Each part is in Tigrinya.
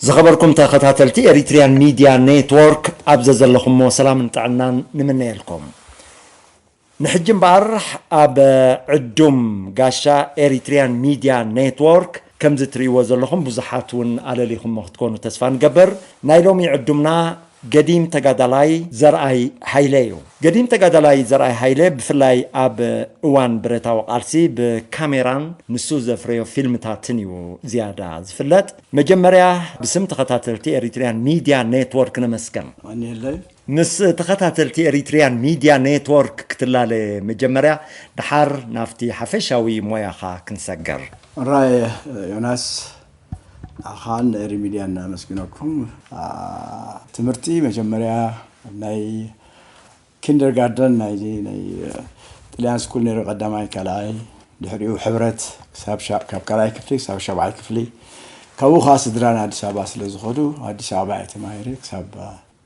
ዝኸበርኩም ተኸታተልቲ ኤሪትሪያን ሚድያ ኔትወርክ፣ ኣብ ዘዘለኹሞ ሰላምን ጥዕናን ንምነየልኩም። ንሕጂ እምበኣር ኣብ ዕዱም ጋሻ ኤሪትሪያን ሚድያ ኔትወርክ፣ ከምዚ ትርእይዎ ዘለኹም ብዙሓት እውን ኣለሊኹሞ ክትኮኑ ተስፋ ንገብር። ናይ ሎሚ ዕዱምና ገዲም ተጋዳላይ ዘርኣይ ሃይለ እዩ። ገዲም ተጋዳላይ ዘርኣይ ሃይለ ብፍላይ ኣብ እዋን ብረታዊ ቃልሲ ብካሜራን ንሱ ዘፍረዮ ፊልምታትን እዩ ዝያዳ ዝፍለጥ። መጀመርያ ብስም ተኸታተልቲ ኤሪትሪያን ሚድያ ኔትወርክ ነመስገን። ማንየለይ ምስ ተኸታተልቲ ኤሪትሪያን ሚድያ ኔትወርክ ክትላለ መጀመርያ፣ ደሓር ናብቲ ሓፈሻዊ ሞያኻ ክንሰገር። ራይ ዮናስ፣ ንዓኻን ኤሪ ሚድያ እናመስግነኩም። ትምህርቲ መጀመርያ ናይ ኪንደርጋርደን ናይ ናይ ጥልያን ስኩል ነይሩ፣ ቀዳማይ ካልኣይ፣ ድሕሪኡ ሕብረት ክሳብ ሻ- ካብ ካልኣይ ክፍሊ ክሳብ ሻብዓይ ክፍሊ። ካብኡ ከዓ ስድራን ኣዲስ ኣበባ ስለ ዝኸዱ፣ ኣዲስ ኣበባ እየ ተማሂረ ክሳብ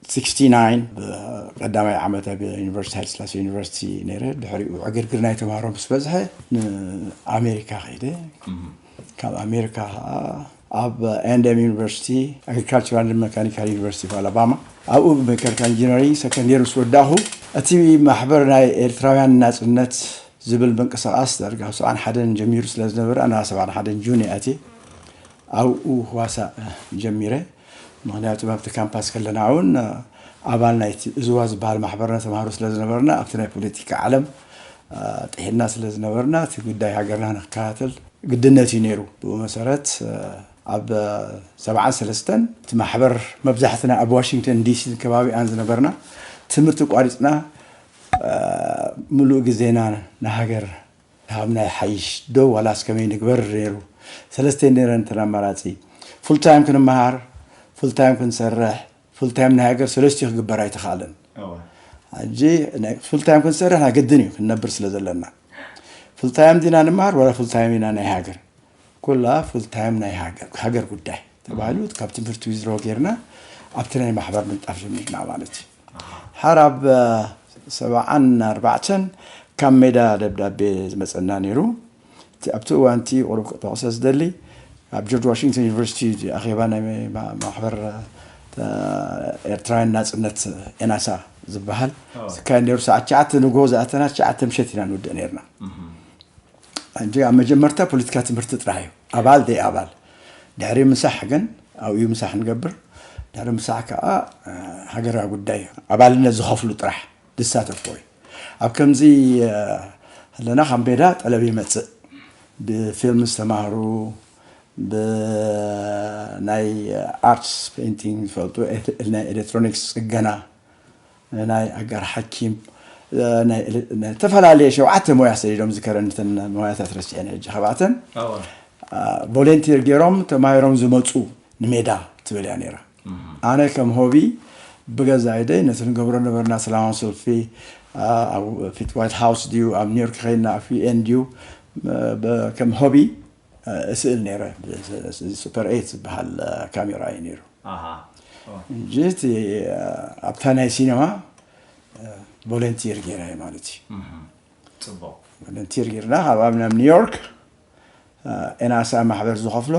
ሲክስቲ ናይን ብቀዳማይ ዓመት ኣብ ዩኒቨርሲቲ ሃይለ ስላሴ ዩኒቨርሲቲ ነይረ። ድሕሪኡ ዕግርግር ናይ ተምሃሮ ምስ በዝሐ ንኣሜሪካ ከይደ። ካብ ኣሜሪካ ከዓ ኣብ ኤንደም ዩኒቨርሲቲ ኣግሪካልቸራል መካኒካል ዩኒቨርሲቲ ኦፍ ኣላባማ፣ ኣብኡ ብመካኒካል ኢንጂነሪንግ ሰከንድ የር ምስ ወዳእኹ፣ እቲ ማሕበር ናይ ኤርትራውያን ናፅነት ዝብል ምንቅስቃስ ደርግ ኣብ ሰብዓን ሓደን ጀሚሩ ስለ ዝነበረ፣ ኣና ሰብዓን ሓደን ጁን እየ ኣትየ ኣብኡ ህዋሳ ጀሚረ። ምክንያቱ ኣብቲ ካምፓስ ከለና እውን ኣባል ናይቲ እዝዋ ዝበሃል ማሕበርና ተምሃሮ ስለ ዝነበርና፣ ኣብቲ ናይ ፖለቲካ ዓለም ጥሒልና ስለ ዝነበርና፣ እቲ ጉዳይ ሃገርና ንክከታተል ግድነት እዩ ነይሩ። ብኡ መሰረት ኣብ ሰብዓን ሰለስተን እቲ ማሕበር፣ መብዛሕትና ኣብ ዋሽንግተን ዲሲ ከባቢኣን ዝነበርና፣ ትምህርቲ ቋሪፅና ምሉእ ግዜና ንሃገር ሃብና ይሓይሽ ዶ ዋላስ ከመይ ንግበር ነይሩ። ሰለስተ ነይረን እተን ኣማራፂ። ፉል ታይም ክንመሃር፣ ፉል ታይም ክንሰርሕ፣ ፉል ታይም ናይ ሃገር ሰለስቲኡ ክግበር ኣይተኻእለን። ሕጂ ፉል ታይም ክንሰርሕ ናይ ግድን እዩ፣ ክንነብር ስለ ዘለና። ፉል ታይም ዲና ንመሃር ዋላ ፉል ታይም ኢና ናይ ሃገር? ኩላ ፉል ታይም ናይ ሃገር ጉዳይ ተባሂሉ፣ ካብ ትምህርቲ ዊዝድሮ ጌርና ኣብቲ ናይ ማሕበር ምንጣፍ ጀሚርና ማለት እዩ። ሓር ኣብ ሰብዓን ኣርባዕተን ካብ ሜዳ ደብዳቤ ዝመፀና ነይሩ። ኣብቲ እዋንቲ ቁሩብ ክጠቕሰ ዝደሊ፣ ኣብ ጆርጅ ዋሽንግተን ዩኒቨርሲቲ ኣኼባ ናይ ማሕበር ኤርትራውያን ናፅነት ኤናሳ ዝበሃል ዝካየድ ነይሩ። ሰዓት ትሽዓተ ንጎ ዝኣተና ትሽዓተ ምሸት ኢና ንውድእ ነይርና። ሕጂ ኣብ መጀመርታ ፖለቲካ ትምህርቲ ጥራሕ እዩ፣ ኣባል ደይ ኣባል። ድሕሪ ምሳሕ ግን ኣብኡ ምሳሕ ንገብር። ድሕሪ ምሳሕ ከዓ ሃገራዊ ጉዳይ ኣባልነት ዝኸፍሉ ጥራሕ ዝሳተፍዎ እዩ። ኣብ ከምዚ ኣለና ካብ ሜዳ ጠለብ ይመፅእ። ብፊልም ዝተማህሩ፣ ብናይ ኣርትስ ፔይንቲንግ ዝፈልጡ፣ ናይ ኤሌክትሮኒክስ ፅገና፣ ናይ ኣጋር ሓኪም፣ ናይ ዝተፈላለዩ ሸውዓተ ሞያ ሰዲዶም ዝከረኒ፣ እተን ሞያታት ረሲዐን ሕጂ። ካብኣተን ቮለንቲር ገይሮም ተማሂሮም ዝመፁ ንሜዳ ትብል እያ ነይራ። ኣነ ከም ሆቢ ብገዛ ኢደይ ነቲ ንገብሮ ነበርና ሰላማዊ ሰልፊ ኣብ ፊት ዋይት ሃውስ ድዩ፣ ኣብ ኒውዮርክ ከይድና ኣብ ዩኤን ድዩ፣ ከም ሆቢ እስእል ነይረ። ሱፐር ኤት ዝበሃል ካሜራ እዩ ነይሩ። እንጂ እቲ ኣብታ ናይ ሲነማ ቮለንቲር ገይረ ማለት እዩ። ፅቡቅ። ቮለንቲር ገይርና ካብ ኣብ ናብ ኒውዮርክ ኤናሳ ማሕበር ዝኸፍሎ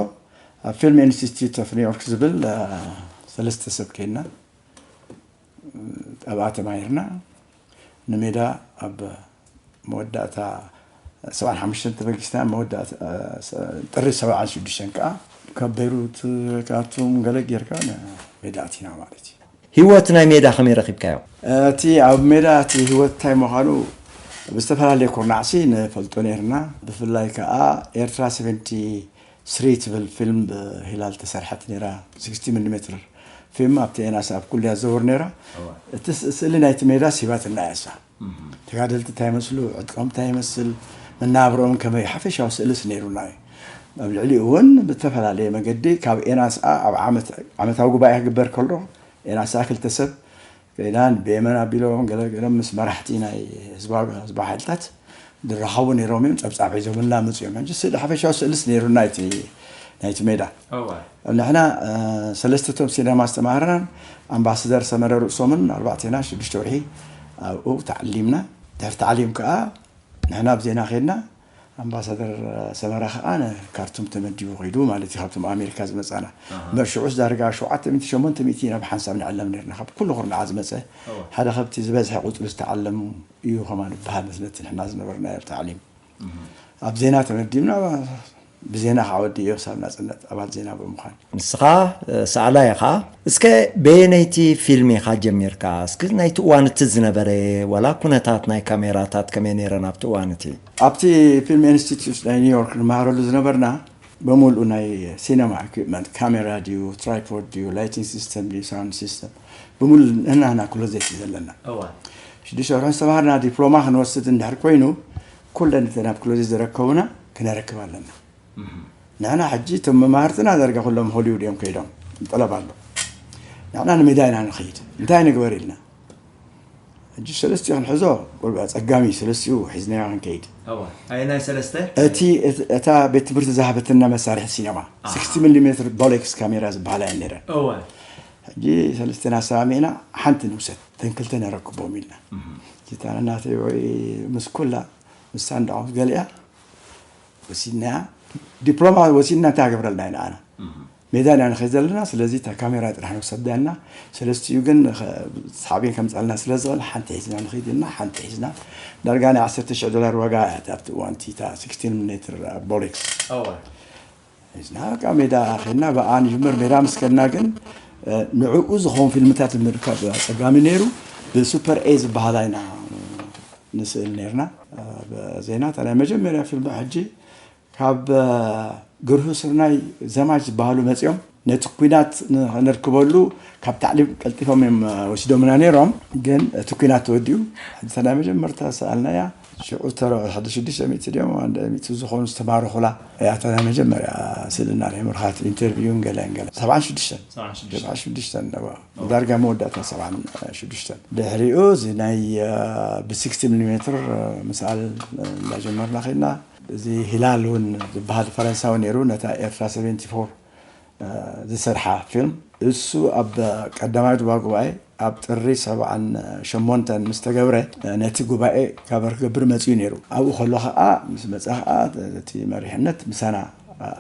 ኣብ ፊልም ኢንስቲትዩት ኦፍ ኒውዮርክ ዝብል ሰለስተ ሰብ ከይድና ኣብኣ ተማሂርና ንሜዳ ኣብ መወዳእታ ሰብዓን ሓሙሽተን ተበጊስና፣ መወዳእታ ጥሪ ሰብዓን ሽዱሽተን ከዓ ካብ ቤይሩት ካርቱም ገለ ጌርካ ሜዳ ኣቲና ማለት እዩ። ህይወት ናይ ሜዳ ከመይ ረኺብካዮ? እቲ ኣብ ሜዳ እቲ ህይወት እንታይ ምዃኑ ብዝተፈላለየ ኩርናዕሲ ንፈልጦ ነይርና። ብፍላይ ከዓ ኤርትራ ሰቨንቲ ስሪ ትብል ፊልም ብሂላል ተሰርሐት ነይራ። ሲክስቲ ሚሊ ሜትር ፊልም ኣብቲ ኤናሳ ኣብ ኩሉ እያ ትዘውር ነይራ። እቲ ስእሊ ናይቲ ሜዳ ሲባትና እያ እሳ። ተጋደልቲ እንታይ ይመስሉ፣ ዕጥቆም እንታይ ይመስል፣ መናብሮም ከመይ፣ ሓፈሻዊ ስእልስ ነይሩና እዩ። ኣብ ልዕሊኡ እውን ብዝተፈላለየ መገዲ ካብ ኤናሳ ኣብ ዓመት- ዓመታዊ ጉባኤ ክግበር ከሎ ኤናሳ ክልተ ሰብ ከይዳን ብየመን ኣቢሎም ገለ ገለ ምስ መራሕቲ ናይ ህዝባዊ ህዝባዊ ሓይልታት ዝራኸቡ ነይሮም እዮም። ፀብፃብ ሒዞምልና መፅኦም። ሕጂ ስእሊ ሓፈሻዊ ስእልስ ነይሩና ናይቲ ናይቲ ሜዳ። ንሕና ሰለስተቶም ሲነማ ዝተማህርናን ኣምባሳደር ሰመረ ርእሶምን ኣርባዕቴና ሽዱሽተ ወርሒ ኣብኡ ተዓሊምና። ድሕሪ ተዓሊም ከዓ ንሕና ኣብ ዜና ከድና ኣምባሳደር ሰመራ ከዓ ንካርቱም ተመዲቡ ከይዱ ማለት እዩ። ካብቶም ኣሜሪካ ዝመፃና እምበር ሽዑስ ዳርጋ ሸውዓተ ሚእቲ ሸሞንተ ሚእቲ ኢና ብሓንሳብ ንዕለም ነርና። ካብ ኩሉ ኩርናዓት ዝመፀ ሓደ ከብቲ ዝበዝሐ ቁፅሪ ዝተዓለሙ እዩ ከማን ይበሃል። መስለቲ ንሕና ዝነበርናዮ ታዕሊም ኣብ ዜና ተመዲብና ብዜና ከዓ ወዲዮ ክሳብ ናፅነት ኣባል ዜና ብምዃን። ንስኻ ሰኣላይ ኢኻ። እስከ በየነይቲ ፊልም ኢኻ ጀሚርካ? እስኪ ናይቲ እዋን እቲ ዝነበረ ዋላ ኩነታት ናይ ካሜራታት ከመይ ነይረን ኣብቲ እዋን እቲ? ኣብቲ ፊልም ኢንስቲትዩት ናይ ኒውዮርክ ንመሃረሉ ዝነበርና ብምሉኡ ናይ ሲነማ ኢኩፕመንት፣ ካሜራ ድዩ፣ ትራይፖድ ድዩ፣ ላይቲንግ ሲስተም ድዩ፣ ሳውንድ ሲስተም፣ ብምሉኡ ንሕና ኢና ክሎዜት ዘለና። ሽዱሽተ ወርሒ ዝተምሃርና ዲፕሎማ ክንወስድ እንድሕር ኮይኑ ኩለን እተን ኣብ ክሎዜት ዝረከቡና ክነረክብ ኣለና። ንሕና ሕጂ እቶም መማህርትና ዳርጋ ኩሎም ሆሊውድ እዮም ከይዶም፣ ጠለብ ኣሎ። ንሕና ንሜዳ ኢና ንኸይድ፣ እንታይ ንግበር ኢልና። ሕጂ ሰለስቲኡ ክንሕዞ ቁልቢ ኣጸጋሚ እዩ፣ ሰለስቲኡ ሒዝናዮ ክንከይድ። ኣየናይ ሰለስተ? እቲ እታ ቤት ትምህርቲ ዝሃበትና መሳርሒ ሲነማ ስክስቲ ሚሊ ሜትር ቦሌክስ ካሜራ ዝበሃላ እየን ነይረን። ሕጂ ሰለስቲና ኣሰማሚዕና ሓንቲ ንውሰድ፣ እተን ክልተ ነረክቦም ኢልና። ጌታና ናተይ ወይ ምስ ኩላ ምስታ እንዳቑ ገሊኣ ወሲድናያ። ዲፕሎማ ወሲድና እንታይ ክገብረልና ኢና? ኣና ሜዳ ኢና ንኸይድ ዘለና። ስለዚ እታ ካሜራ ጥራሕ ንውሰዳ ኢልና። ሰለስቲኡ ግን ሳዕቤን ከምፀልና ስለ ዝኽእል ሓንቲ ሒዝና ንኸይድ ኢልና ሓንቲ ሒዝና። ዳርጋ ናይ ዓሰርተ ሽሕ ዶላር ዋጋ እያ ኣብቲ እዋን እቲ እታ ስክስቲን ሜትር ቦሌክስ ሒዝና በቃ ሜዳ ኸድና። ብኣ ንጅምር። ሜዳ ምስ ከድና ግን ንዕኡ ዝኸውን ፊልምታት ንምርካብ ኣፀጋሚ ነይሩ። ብሱፐር ኤ ዝበሃላ ኢና ንስእል ነርና። ዜና እታ ናይ መጀመርያ ፊልም ሕጂ ካብ ግርሁ ስርናይ ዘማች ዝበሃሉ መፂኦም ነቲ ኩናት ንክንርክበሉ ካብ ታዕሊም ቀልጢፎም እዮም ወሲዶምና ነይሮም። ግን እቲ ኩናት ተወዲኡ። እታ ናይ መጀመርታ ሰኣልናያ ሽዑ ተረ ሓደ ሽዱሽተ ሚእቲ ድዮም ኣንድ ሚእቲ ዝኾኑ ዝተማረኹላ እያ። እታ ናይ መጀመርያ ስእልና ናይ ምርኻት ኢንተርቪውን ገለን ገለ ሰብዓን ሽዱሽተን ሰብዓን ሽዱሽተን ነበሩ። ዳርጋ መወዳእታ ሰብዓን ሽዱሽተን። ድሕሪኡ እዚ ናይ ብ ስክስቲ ሚሊ ሜትር ምስኣል እንዳጀመርና ኸድና። እዚ ሂላል እውን ዝበሃል ፈረንሳዊ ነይሩ፣ ነታ ኤርትራ ሰቨንቲ ፎር ዝሰርሓ ፊልም። እሱ ኣብ ቀዳማይ ዶባ ጉባኤ ኣብ ጥሪ ሰብዓን ሸሞንተን ምስ ተገብረ ነቲ ጉባኤ ካቨር ክገብር መፂኡ ነይሩ። ኣብኡ ከሎ ከዓ ምስ መፀ ከዓ እቲ መሪሕነት ምሳና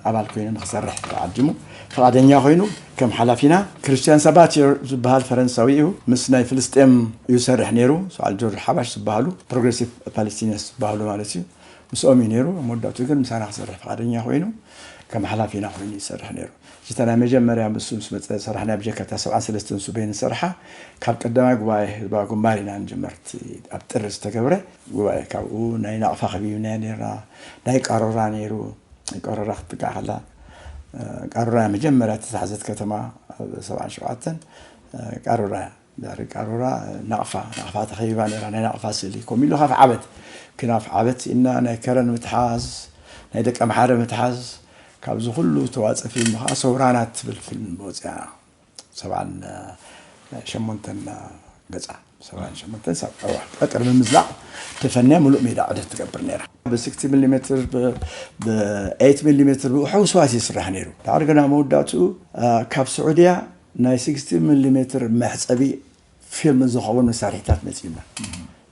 ኣባል ኮይኑ ንክሰርሕ ተዓዲሙ ፍቓደኛ ኮይኑ ከም ሓላፊና። ክርስቲያን ሳባቲየር ዝበሃል ፈረንሳዊ እዩ፣ ምስ ናይ ፍልስጤም እዩ ዝሰርሕ ነይሩ። ሰዓል ጆርጅ ሓባሽ ዝበሃሉ ፕሮግሬሲቭ ፓለስቲኒያንስ ዝበሃሉ ማለት እዩ። ምስኦም እዩ ነይሩ። ኣብ መወዳእቱ ግን ምሳና ክሰርሕ ፍቓደኛ ኮይኑ ከም ሓላፊና ኮይኑ ይሰርሕ ነይሩ። እታ ናይ መጀመርያ ምስ ምስ መፀ ሰራሕና ብጀካ እታ ሰብዓን ሰለስተን ንሱ በይኑ ዝሰርሓ ካብ ቀዳማይ ጉባኤ ህዝባዊ ግንባር ኢና ንጅመር። እቲ ኣብ ጥሪ ዝተገብረ ጉባኤ ካብኡ ናይ ናቕፋ ከቢብናያ ነርና። ናይ ቃሮራ ነይሩ። ናይ ቃሮራ ክትጥቃዕ ከላ ቃሮራ መጀመርያ ተታሕዘት ከተማ ኣብ ሰብዓን ሸውዓተን ቃሮራ እያ። ድሕሪ ቃሮራ ናቕፋ ናቕፋ ተኸቢባ ነይራ። ናይ ናቕፋ ስእሊ ከምኡ ኢሉ ካፍ ዓበት ክናፍ ዓበት ስኢልና ናይ ከረን ምትሓዝ ናይ ደቂ ኣምሓረ ምትሓዝ ካብዚ ኩሉ ተዋፀ ፊልም ከዓ ሰውራና ትብል ፊልም ወፅያ ሰብዓን ሸሞንተን ገፃ ሰብዓን ሸሞንተን ሳብ ቀዋ ቀጥር ምምዝላቕ ተፈንያ ሙሉእ ሜዳ ዕደት ትገብር ነይራ። ብ ስክስቲ ሚሊ ሜትር ብ ኤይት ሚሊ ሜትር ብሕውስዋስ ይስራሕ ነይሩ። ዳዕሪ ግና መወዳእትኡ ካብ ስዑድያ ናይ ስክስቲ ሚሊ ሜትር መሕፀቢ ፊልም ዝኸውን መሳርሒታት መፂኡና።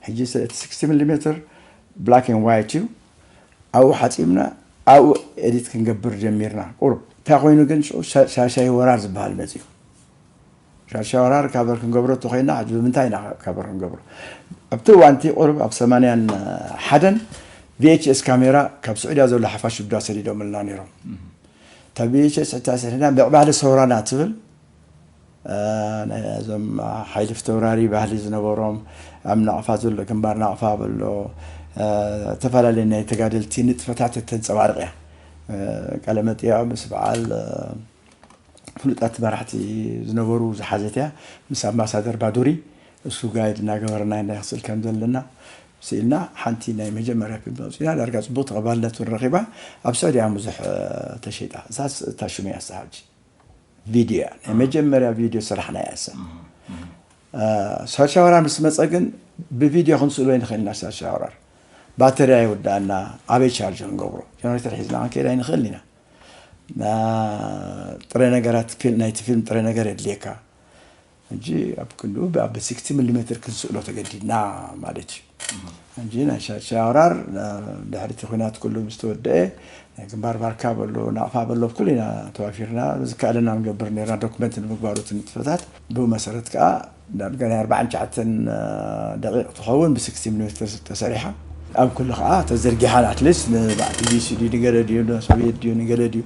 ሕጂ እቲ ስክስቲ ሚሊ ሜትር ብላክ ኤንድ ዋይት እዩ። ኣብኡ ሓፂብና ኣብኡ ኤዲት ክንገብር ጀሚርና። ቁሩብ እንታይ ኮይኑ ግን ሽዑ ሻሻይ ወራር ዝበሃል መፂኡ። ሻሻይ ወራር ካቨር ክንገብሮ ተኮይና ሕጂ ብምንታይ ኢና ካቨር ክንገብሮ? ኣብቲ እዋንቲ ቁሩብ ኣብ ሰማንያን ሓደን ቪኤችኤስ ካሜራ ካብ ስዑድያ ዘሎ ሓፋሽ ዱዳ ሰዲዶምልና ነይሮም። እታ ቪኤችኤስ ሕታ ስሕና ምዕባለ ሰውራና ትብል ናይ እዞም ሓይሊ ፍተውራሪ ባህሊ ዝነበሮም ኣብ ናቕፋ ዘሎ ግንባር ናቕፋ በሎ ዝተፈላለዩ ናይ ተጋደልቲ ንጥፈታት እተንፀባርቕ እያ። ቀለመጥያ ምስ በዓል ፍሉጣት መራሕቲ ዝነበሩ ዝሓዘት እያ። ምስ ኣምባሳደር ባዱሪ እሱ ጋይድ እናገበረና ናይ ክስእል ከም ዘለና ስኢልና ሓንቲ ናይ መጀመርያ ፊልም ኣውፅና። ዳርጋ ፅቡቅ ተቐባልነት እውን ረኺባ። ኣብ ስዑድያ ብዙሕ ተሸይጣ። እሳስ እታ ሽመያ እሳ ሕጂ ቪድዮ እያ ናይ መጀመርያ ቪድዮ ስራሕና እያ እሳ። ሳሻ ወራር ምስ መፀ ግን ብቪድዮ ክንስእሎ ኣይንኽእልና። ሳሻ ወራር ባተሪ ኣይወዳእና። ኣበይ ቻርጅ ክንገብሮ? ጀነሬተር ሒዝና ክንከይድ ኣይንኽእልን ኢና። ጥረ ነገራት ናይቲ ፊልም ጥረ ነገር የድልየካ። ሕጂ ኣብ ክንድኡ ብ- ኣብ ስክስቲ ሚሊ ሜትር ክንስእሎ ተገዲድና ማለት እዩ። ሕጂ ናይ ሻሻ ኣውራር ድሕሪ እቲ ኩናት ኩሉ ምስ ተወደአ ናይ ግንባር ባርካ በሎ ናቕፋ በሎ ኩሉ ኢና ተዋፊርና ዝከኣለና ንገብር ነርና ዶክመንት ንምግባሩ እቲ ንጥፈታት። ብኡ መሰረት ከዓ ዳርጋ ናይ ኣርባዓን ትሽዓተን ደቂቕ ትኸውን ብ ስክስቲ ሚሊ ሜትር ተሰሪሓ ኣብ ኩሉ ከዓ ተዘርጊሓን ኣትሊስት ንቢቢሲ ድዩ ንገለ ድዩ ንሶቪየት ድዩ ንገለ ድዩ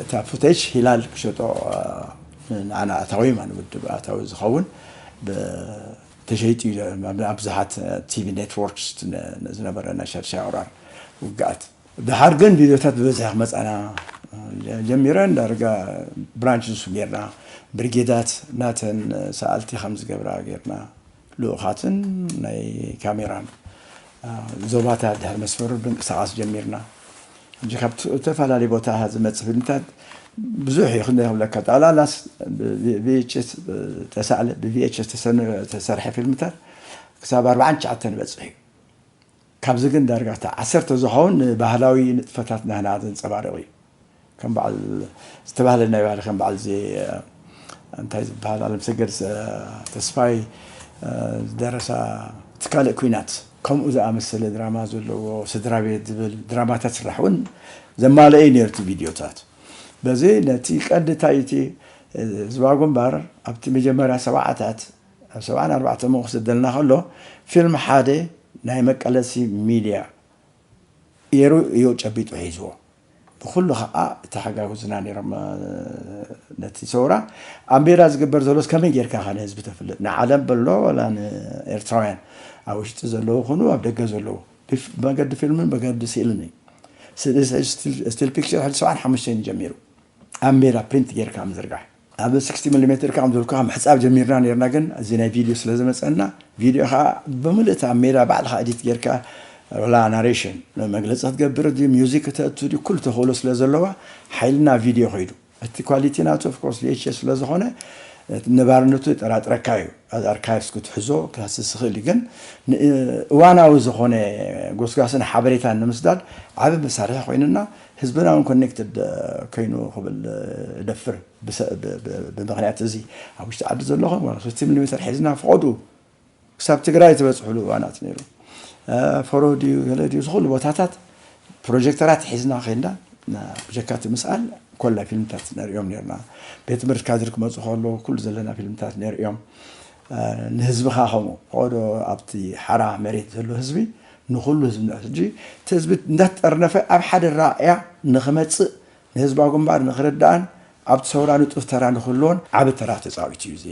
እታ ፉቴጅ ሂላል ክሸጦ ንዓና ኣታዊ ማለት ውድብ ኣታዊ ዝኸውን ተሸይጡ እዩ። ኣብዝሓት ቲቪ ኔትወርክስ ዝነበረ ናይ ሻድሻይ ኣውራር ውግኣት ድሓር ግን ቪድዮታት ብበዝሒ ክመፃና ጀሚረን ዳርጋ ብራንች ንሱ ጌርና ብሪጌዳት ናተን ሰኣልቲ ከም ዝገብራ ጌርና ልኡኻትን ናይ ካሜራን ዞባታት ድሕሪ መስመሩ ብንቅስቃስ ጀሚርና። ሕጂ ካብ ዝተፈላለዩ ቦታ ዝመፅእ ፊልምታት ብዙሕ እዩ ክንደ ክብለካ ጠቕላላስ ቪኤችኤስ ተሳእለ ብቪኤችኤስ ተሰርሐ ፊልምታት ክሳብ ኣርባዓን ትሽዓተን ይበፅሕ እዩ። ካብዚ ግን ዳርጋ ዓሰርተ ዝኸውን ንባህላዊ ንጥፈታት ናህና ዘንፀባርቕ እዩ። ከም በዓል ዝተባህለ ናይ ባህሊ ከም በዓል እዚ እንታይ ዝበሃል ኣለምሰገድ ተስፋይ ዝደረሳ ትካልእ ኩናት ከምኡ ዝኣመሰለ ድራማ ዘለዎ ስድራ ቤት ዝብል ድራማታት ስራሕ እውን ዘማለአ እዩ ነርቱ ቪድዮታት። በዚ ነቲ ቀንዲ እንታይ እቲ ህዝባዊ ግንባር ኣብቲ መጀመርያ ሰብዓታት ኣብ ሰብዓን ኣርባዕተ ምኡ ክስደልና ከሎ ፊልም ሓደ ናይ መቀለሲ ሚድያ ገይሩ እዩ ጨቢጡ ሒዝዎ። ብኩሉ ከዓ ተሓጋግዙና ነይሮም ነቲ ሰውራ። ኣብ ሜዳ ዝግበር ዘሎስ ከመይ ጌርካ ከ ንህዝቢ ተፍልጥ ንዓለም በሎ ወላ ንኤርትራውያን ኣብ ውሽጢ ዘለዉ ኩኑ ኣብ ደገ ዘለዉ መገዲ ፊልምን መገዲ ስእልን እዩ። ስቲል ፒክቸር ሕዚ ሰብዓን ሓሙሽተን ጀሚሩ ኣብ ሜዳ ፕሪንት ጌርካ ምዝርጋሕ ኣብ ስክስቲ ሚሊ ሜትር ከም ዝበልኩ ምሕፃብ ጀሚርና ነርና ግን እዚ ናይ ቪድዮ ስለ ዝመፀና ቪድዮ ከዓ ብምልእቲ ኣብ ሜዳ ባዕልካ ኤዲት ጌርካ ወላ ናሬሽን መግለፂ ክትገብር እ ሚዚክ ክተእቱ ድ ኩሉ ተኽእሎ ስለ ዘለዋ ሓይልና ቪድዮ ከይዱ እቲ ኳሊቲ ናቱ ኦፍኮርስ ቪኤችኤስ ስለ ዝኾነ ነባርነቱ የጠራጥረካ እዩ። ኣርካይቭስ ክትሕዞ ክሃስስ ይኽእል እዩ ግን እዋናዊ ዝኾነ ጎስጋስን ሓበሬታን ንምስዳድ ዓብ መሳርሒ ኮይንና ህዝብና እውን ኮኔክትድ ኮይኑ ክብል እደፍር። ብምኽንያት እዚ ኣብ ውሽጢ ዓዲ ዘለኹም ዋላ ሶስት ሚሊ ሜትር ሒዝና ፍቐዱ ክሳብ ትግራይ ትበፅሕሉ እዋናት ነይሩ። ፈሮ ድዩ ገለ ድዩ ዝኽሉ ቦታታት ፕሮጀክተራት ሒዝና ከይድና ብጀካቲ ምስኣል ኮላ ፊልምታት ነርእዮም ነርና። ቤት ትምህርቲ ካድር ክመፁ ከሎ ኩሉ ዘለና ፊልምታት ነርእዮም። ንህዝብኻ ከምኡ ፈቐዶ ኣብቲ ሓራ መሬት ዘሎ ህዝቢ ንኹሉ ህዝቢ ሕጂ እቲ ህዝቢ እንዳተጠርነፈ ኣብ ሓደ ራእያ ንኽመፅእ ንህዝባዊ ግንባር ንኽርዳእን ኣብቲ ሰውራ ንጡፍ ተራ ንክህልዎን ዓቢ ተራ ተፃዊቱ እዩ እዚ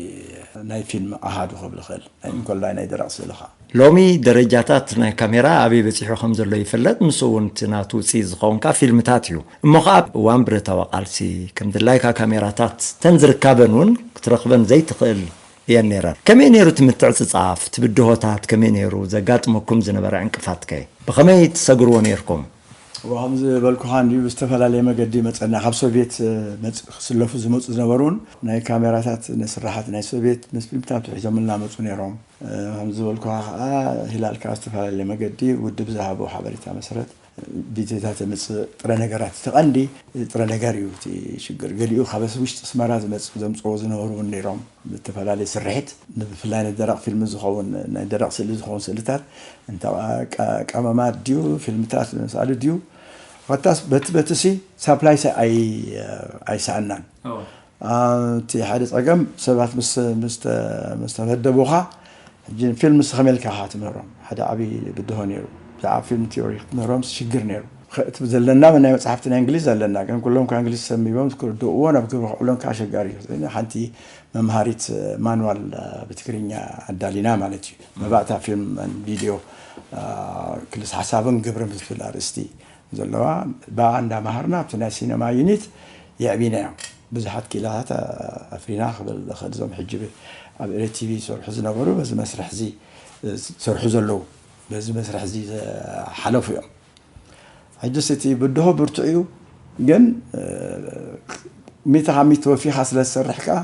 ናይ ፊልም ኣሃዱ ክብል ይኽእል ናይ እንኮላይ ናይ ደረቕ ስእልኻ። ሎሚ ደረጃታት ናይ ካሜራ ኣበይ በፂሑ ከም ዘሎ ይፍለጥ፣ ንሱ እውን እቲ ናቱ ውፅኢት ዝኸውን ከዓ ፊልምታት እዩ። እሞ ከዓ እዋን ብረታዊ ቃልሲ ከም ድላይካ ካሜራታት ተን ዝርካበን እውን ክትረኽበን ዘይትኽእል እየን ነይረን። ከመይ ነይሩ እቲ ምትዕፅፃፍ፣ እቲ ብድሆታት ከመይ ነይሩ፣ ዘጋጥመኩም ዝነበረ ዕንቅፋት ከ ብኸመይ ትሰግርዎ ነይርኩም? እዋ ከምዚ ዝበልኩኻ እንድዩ ብዝተፈላለየ መገዲ መፀና ካብ ሶቪየት ክስለፉ ዝመፁ ዝነበሩ እውን ናይ ካሜራታት ንስራሓት ናይ ሶቪየት ምስ ፊልምታት ሒዞምልና መፁ ነይሮም። ከምዚ ዝበልኩኻ ከዓ ሂላል ከዓ ዝተፈላለየ መገዲ ውድብ ዝሃቦ ሓበሬታ መሰረት ቪድዮታት የምፅእ ጥረ ነገራት እቲ ቀንዲ ጥረ ነገር እዩ እቲ ሽግር ገሊኡ ካብ ውሽጢ ኣስመራ ዝመፅ ዘምፅዎ ዝነበሩ እውን ነይሮም ብዝተፈላለየ ስርሒት ብፍላይ ናይ ደረቕ ፊልም ዝኸውን ናይ ደረቕ ስእሊ ዝኸውን ስእልታት እንተ ቀመማት ድዩ ፊልምታት ዝመሳሉ ድዩ ኮታስ በቲ በቲ ሲ ሳፕላይ ኣይሰኣናን እቲ ሓደ ፀገም ሰባት ምስ ተመደቡኻ ሕጂ ፊልም ምስ ከመልካ ኢኻ ትምህሮም ሓደ ዓብዪ ብድሆ ነይሩ ብዛዕባ ፊልም ቲዮሪ ክትምህሮም ሽግር ነይሩ እቲ ዘለና ናይ መፅሓፍቲ ናይ እንግሊዝ ኣለና ግን ኩሎም ካብ እንግሊዝ ሰሚቦም ክርድእዎ ናብ ግብሪ ክዕሎም ከዓ ኣሸጋሪ እዩ ሓንቲ መምሃሪት ማንዋል ብትግርኛ ኣዳሊና ማለት እዩ መባእታ ፊልም ቪድዮ ክልስ ሓሳብን ግብርን ብትብል ኣርእስቲ ዘለዋ ብኣ እንዳመሃርና ኣብቲ ናይ ሲነማ ዩኒት የዕቢናዮ ብዙሓት ክኢላታት ኣፍሪና ክብል እኽእል እዞም ሕጂ ኣብ ኤረ ቲቪ ዝሰርሑ ዝነበሩ በዚ መስርሕ እዚ ዝሰርሑ ዘለዉ በዚ መስርሕ እዚ ዝሓለፉ እዮም ሕጅስ እቲ ብድሆ ብርቱዕ እዩ ግን ሚእቲ ካብ ሚእቲ ወፊኻ ስለ ዝሰርሕ ከዓ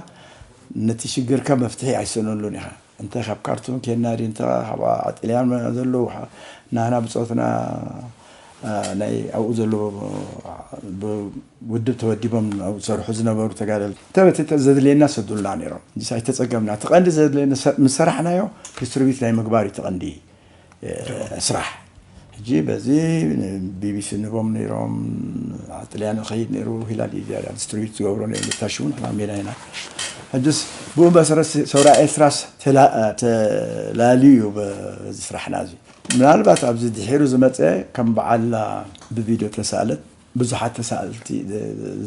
ነቲ ሽግርካ መፍትሒ ኣይሰነሉን ኢኻ እንተ ካብ ካርቱም ኬና ዲ እንተ ካብ ኣጥልያን ዘለዉ ናና ብፆትና ናይ ኣብኡ ዘሎ ብውድብ ተወዲቦም ኣብኡ ዝሰርሑ ዝነበሩ ተጋደልቲ፣ ተበቲ ዘድልየና ሰዱልና ነይሮም። እንዲስ ኣይተጸገምና። እቲ ቀንዲ ዘድልየና ሰ-፣ ምስ ሰራሕናዮ ዲስትሪቢዩት ናይ ምግባር እዩ እቲ ቀንዲ፣ እ፣ ስራሕ። ሕጂ በዚ ቢቢሲ ንቦም ነይሮም፣ ኣብ ጥልያን ይኸይድ ነይሩ፣ ሂላል ኢድያ ዲስትሪቢዩት ዝገብሮ ነይሩ፣ ንታሽውን ንሕና ሜዳ ኢና። ሕጅስ ብኡ መሰረት ሰውራ ኤርትራስ ተላ-፣ ተላልዩ እዩ በዚ ስራሕና እዚ። ምናልባት ኣብዚ ድሒሩ ዝመጸ ከም በዓል ብቪድዮ ተሳእለት፣ ብዙሓት ተሳእልቲ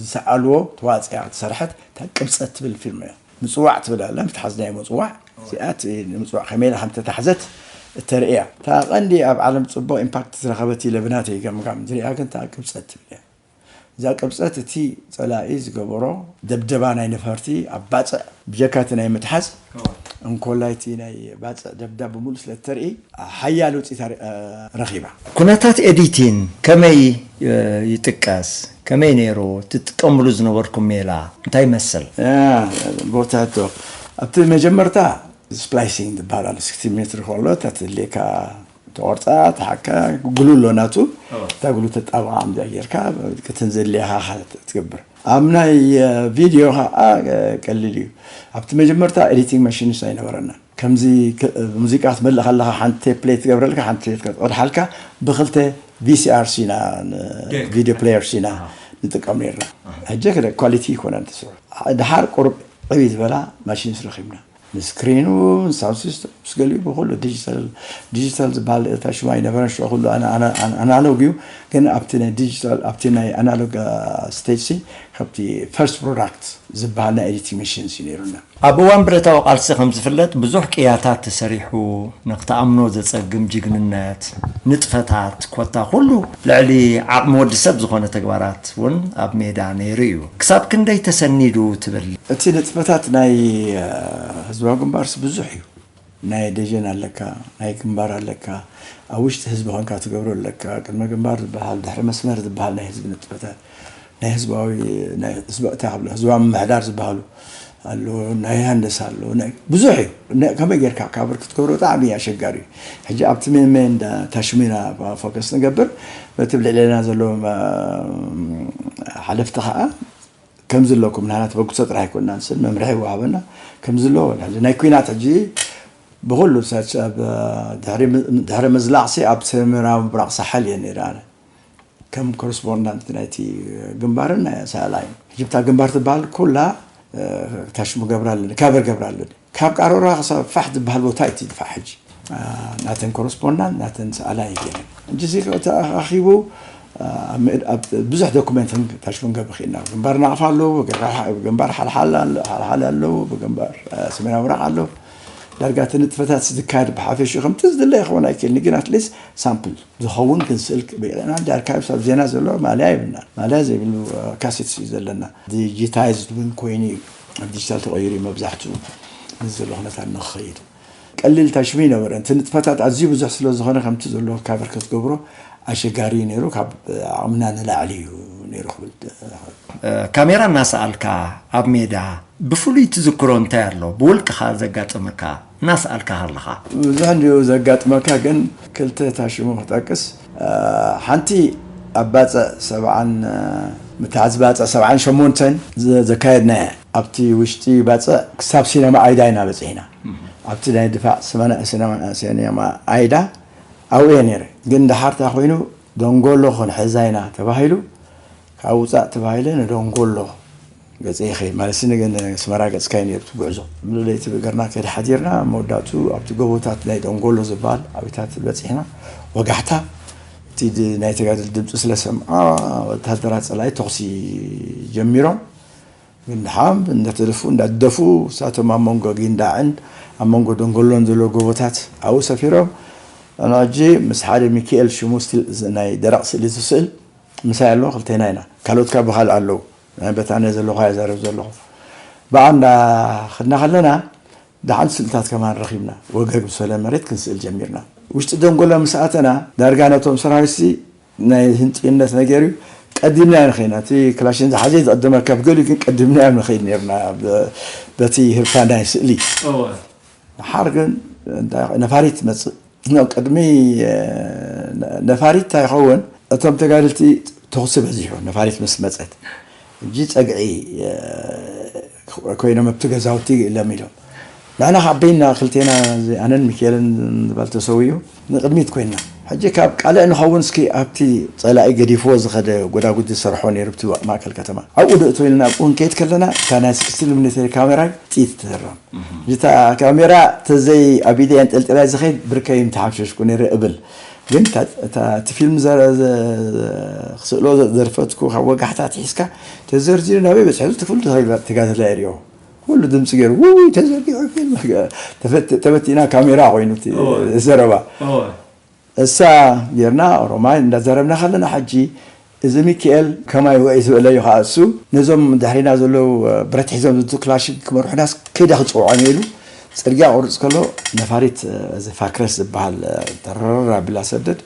ዝሰኣልዎ ተዋጽያ ተሰርሐት፣ እታ ቅብጸት ትብል ፊልም እያ። ምጽዋዕ ትብል ኣላ፣ ምትሓዝ ናይ ምጽዋዕ፣ እዚኣ እቲ ንምጽዋዕ ከመይ ኢላ ከም ተታሕዘት እተርእያ። እታ ቀንዲ ኣብ ዓለም ጽቡቕ ኢምፓክት ዝረኸበት ኢለ ብናተይ ገምጋም ዝሪኣ ግን እታ ቅብጸት ትብል እያ። እዛ ቅብጸት እቲ ጸላኢ ዝገበሮ ደብደባ ናይ ነፈርቲ ኣብ ባጽዕ ብጀካ እቲ ናይ ምትሓዝ፣ እንኮላይ እቲ ናይ ባጽዕ ደብዳብ ብምሉእ ስለ እተርኢ፣ ሓያል ውጽኢት ኣር-፣ እ፣ ረኺባ። ኩነታት ኤዲቲን ከመይ፣ እ፣ ይጥቀስ? ከመይ ነይሩ? ትጥቀምሉ ዝነበርኩም ሜላ እንታይ ይመስል? ያ፣ ቦታቶ፣ ኣብቲ መጀመርታ ስፕላይሲንግ ዝበሃል ኣሎ። ስክስቲ ሜትር ከሎ፣ እታ ትድልየካ ተቆርጻ፣ ተሓካ፣ ግሉ ኣሎ ናቱ። እታ ግሉ ተጣብቓ፣ ከምዚኣ ጌርካ፣ ክትንዘልያ ኢኻ ትገብር። ኣብ ናይ፣ እ፣ ቪድዮ ኸዓ፣ እ፣ ቀሊል እዩ። ኣብቲ መጀመርታ ኤዲቲንግ ማሽንስ ኣይነበረና። ከምዚ ክ-፣ ሙዚቃ ክትመልእ ከለኻ ሓንቲ ቴፕ ፕሌይ ትገብረልካ፣ ሓንቲ ፕሌይ ትቀድሓልካ፣ ብኽልተ ቪሲኣርስ ኢና፣ ን-፣ ዴክ። ቪድዮ ፕሌየርስ ኢና ንጥቀም ነይርና። ሕጂ ክደ ኳሊቲ ይኮነን ትስርሑ። ድሓር ቁሩብ ዕብይ ዝበላ ማሽንስ ረኺብና። ንስክሪኑ፣ ንሳውንድ ሲስተም፣ ምስ ገሊኡ ብኹሉ ዲጂታል፣ ዲጂታል ዝበሃል እታ ሽማ ኣይነበረን፣ ሽዑ ኩሉ ኣና-፣ ኣና-፣ ኣና-፣ ኣናሎግ እዩ። ግን ኣብቲ ናይ ዲጂታል፣ ኣብቲ ናይ ኣናሎግ፣ አ፣ ስቴጅ ሲ፣ ካብቲ ፈርስት ፕሮዳክት ዝበሃል ናይ ኤዲቲንግ መሽንስ እዩ ነይሩና። ኣብ እዋን ብረታዊ ቃልሲ ከም ዝፍለጥ ብዙሕ ቅያታት ተሰሪሑ፣ ንክትኣምኖ ዘጸግም ጅግንነት፣ ንጥፈታት፣ ኮታ ኩሉ ልዕሊ ዓቕሚ ወዲ ሰብ ዝኾነ ተግባራት እውን ኣብ ሜዳ ነይሩ እዩ። ክሳብ ክንደይ ተሰኒዱ ትብል? እቲ ንጥፈታት ናይ፣ እ፣ ህዝባዊ ግንባርስ ብዙሕ እዩ። ናይ ደጀን ኣለካ፣ ናይ ግንባር ኣለካ፣ ኣብ ውሽጢ ህዝቢ ኮንካ ትገብሮ ኣለካ። ቅድመ ግንባር ዝበሃል፣ ድሕሪ መስመር ዝበሃል ናይ ህዝቢ ንጥፈታት፣ ናይ ህዝባዊ፣ ናይ ህዝባ-፣ እንታይ ክብሎ፣ ህዝባዊ ምምሕዳር ዝበሃሉ ኣሎ፣ ናይ ሃንደሳ ኣሎ፣ ናይ ብዙሕ እዩ። ነ-፣ ከመይ ጌርካ ካብ ክትገብሮ ብጣዕሚ ኣሸጋሪ እዩ። ሕጂ ኣብቲ ሜን ሜን እንዳ ታሽሚና ፎከስ ንገብር፣ በቲ ብልዕልና ዘሎ፣ እ፣ ሓለፍቲ ኸዓ ከምዚ ኣለኩም፣ ንሕና ተበግሶ ጥራሕ ኣይኮንና ንስል መምርሒ ይወሃበና፣ ከምዚ ኣሎ። ሕጂ ናይ ኲናት ሕጂ ብኹሉ ሳች-፣ ኣብ ድሕሪ ም-፣ ድሕሪ ምዝላቕሲ ኣብ ሰሜናዊ ምብራቕ ሳሕል እየ ነይረ ኣነ። ከም ኮረስፖንዳንት ናይቲ ግንባርን ናይ ሳእላይ። ሕጂ እታ ግንባር ትበሃል ኩላ፣ እ፣ ታሽሙ ገብራ ኣለኒ፣ ካቨር ገብራ ኣለኒ። ካብ ቃሮራ ክሳብ ፋሕ ዝበሃል ቦታ እዩ እቲ ድፋዕ ሕጂ። እ፣ ናተን ኮረስፖንዳንት፣ ናተን ሳእላይ ገይረን። ሕጂ እዚ ተኣኻኺቡ፣ እ፣ ኣብ ምእድ-፣ ኣብ ብዙሕ ዶኩሜንት ክን-፣ ታሽሙ ክንገብር ኽኢልና። ግንባር ናቕፋ ኣለዉ፣ ግንባር ሓ-፣ ግንባር ሓልሓል ኣለ-፣ ሓልሓል ኣለዉ፣ ብግንባር፣ እ፣ ሰሜናዊ ምብራቕ ኣለዉ። ዳርጋ እቲ ንጥፈታት ዝካየድ ብሓፈሽኡ ከምቲ ዝድለ ይኸውን ኣይክእልን፣ ግን ኣትሊስት ሳምፕል ዝኸውን ክንስእል በቂዕና። እንዲ ኣርካይቭስ ኣብ ዜና ዘሎ ማልያ የብልና። ማልያ ዘይብሉ፣ እ፣ ካሴትስ እዩ ዘለና። ዲጂታይዝድ እውን ኮይኑ እዩ። ኣብ ዲጂታል ተቐይሩ እዩ መብዛሕትኡ። ነዚ ዘሎ ኩነታት ንክኸይድ ቀሊል ታሽሙ ይነበረ። እቲ ንጥፈታት ኣዝዩ ብዙሕ ስለ ዝኾነ ከምቲ ዘሎ ካቨር ክትገብሮ ኣሸጋሪ እዩ ነይሩ። ካብ ዓቕምና ንላዕሊ እዩ ነይሩ ክብል። እ፣ ካሜራ እናሰኣልካ ኣብ ሜዳ ብፍሉይ ትዝክሮ እንታይ ኣሎ? ብውልቅኻ ዘጋጠመካ እናሰኣልካ ከለኻ። ብዙሕ እንድዩ ዘጋጥመካ፣ ግን ክልተ ታሽሙ ክጠቅስ። እ፣ ሓንቲ ኣብ ባጽዕ ሰብዓን፣ እ፣ ምትሓዝ ባጽዕ ሰብዓን ሸሞንተን ዘ-፣ ዘካየድናያ። ኣብቲ ውሽጢ ባጽዕ ክሳብ ሲነማ ኣይዳ ኢና በጺሕና። ኣብቲ ናይ ድፋዕ ስመና-፣ ሲነማ፣ ሲነማ ኣይዳ ኣብኡ እየ ነይረ። ግን ደሓር እንታይ ኮይኑ፣ ደንጎሎ ክንሕዛ ኢና ተባሂሉ፣ ካብ ውጻእ ተባሂለ ንደንጎሎ ገጸ ይኸይድ። ማለት ንገ-፣ ንስመራ ገጽካ እዩ ነይሩ እቲ ጉዕዞ። ሙሉእ ለይቲ ብእግርና ከይደ ሓዲርና፣ ኣብ መወዳእቱ ኣብቲ ጎቦታት ናይ ደንጎሎ ዝበሃል ኣብታት በጺሕና። ወጋሕታ፣ እቲ ድ-፣ ናይ ተጋደልቲ ድምጺ ስለ ሰምዓ፣ ወታደራት ጸላኢ ተኹሲ ጀሚሮም። ግን ደሓን እንዳተደፉ፣ እንዳደፉ፣ እሳቶም ኣብ መንጎ ጊንዳዕን ኣብ መንጎ ደንጎሎን ዘሎ ጎቦታት ኣብኡ ሰፊሮም። ኣነ ሕጂ ምስ ሓደ ሚካኤል ሽሙ ስቲል ናይ ደረቕ ስእሊ ዝስእል ምሳይ ኣሎ፣ ክልቴና ኢና። ካልኦት ካብ ብኻልእ ኣለዉ። ናይ በታነ ዘለኹ ኣይዛረብ ዘለኹ። ብኣ እንዳኸድና ከለና፣ ደሓን ስእልታት ከማን ረኺብና፣ ወገግ ብዝበለ መሬት ክንስእል ጀሚርና። ውሽጢ ደንጎሎ ምስ ኣተና፣ ዳርጋ ነቶም ሰራዊትሲ ናይ ህንጥዩነት ነገር እዩ። ቀዲምናዮ ንኸይና፣ እቲ ክላሽን ዝሓዘ ዝቐድመካ፣ ብገሊኡ ግን ቀዲምናዮም ንኸይድ ነርና፣ ብ-፣ በቲ ህርፋ ናይ ስእሊ። እወ። ድሓር ግን እንታይ ነፋሪት ትመጽእ። ኖ፣ ቅድሚ፣ እ፣ ነፋሪት እንታይ ይኸውን? እቶም ተጋደልቲ ተኹሲ በዚሑ፣ ነፋሪት ምስ መጸት፣ እጂ ጸግዒ ኮይኖም ኣብቲ ገዛውቲ ለሚዶም። ንሕና ካብ በይና ክልቴና፣ ኣነን ሚካኤልን ዝበል ተሰውዩ፣ ንቕድሚት ኮይና። ሕጂ ካብ ቃልዕ ንኸውን እስኪ ኣብቲ ጸላኢ ገዲፍዎ ዝኸደ ጎዳጉዲ ዝሰርሖ ነይሩ ኣብቲ ማእከል ከተማ። ኣብኡ ደእቶ ኢልና ኣብኡ ክንከይድ ከለና እታ ናይ ስክስቲን ሚሊተሪ ካሜራይ ጥይት ተዘራም። እታ ካሜራ ተዘይ ኣብ ኢደይ ኣንጠልጢላ ዝኸይድ ብርከይ ምተሓምሸሽኩ ነይረ እብል። ግን እታ እቲ ፊልም ክስእሎ ዘርፈትኩ ካብ ወጋሕታ ትሒዝካ ተዘርዚሩ ናበይ በፅሐ ትፍሉ ተጋተላ የርእዮ። ኩሉ ድምፂ ገይሩ ውይ ተዘርጊሑ ፊልም ተበቲና ካሜራ ኮይኑ ዘረባ እሳ ጌርና ኦሮማይ እንዳዘረብና ከለና ሕጂ እዚ ሚካኤል ከማይ ውዒ ዝበለዩ ከዓ እሱ ነዞም ድሕሪና ዘለዉ ብረት ሒዞም ዝቱ ክላሽን ክመርሑናስ ከይዳ ክፅውዖም ኢሉ ፅርግያ ቁርፅ ከሎ ነፋሪት እዚ ፋክረስ ዝበሃል ተረር ኣቢላ ሰደድ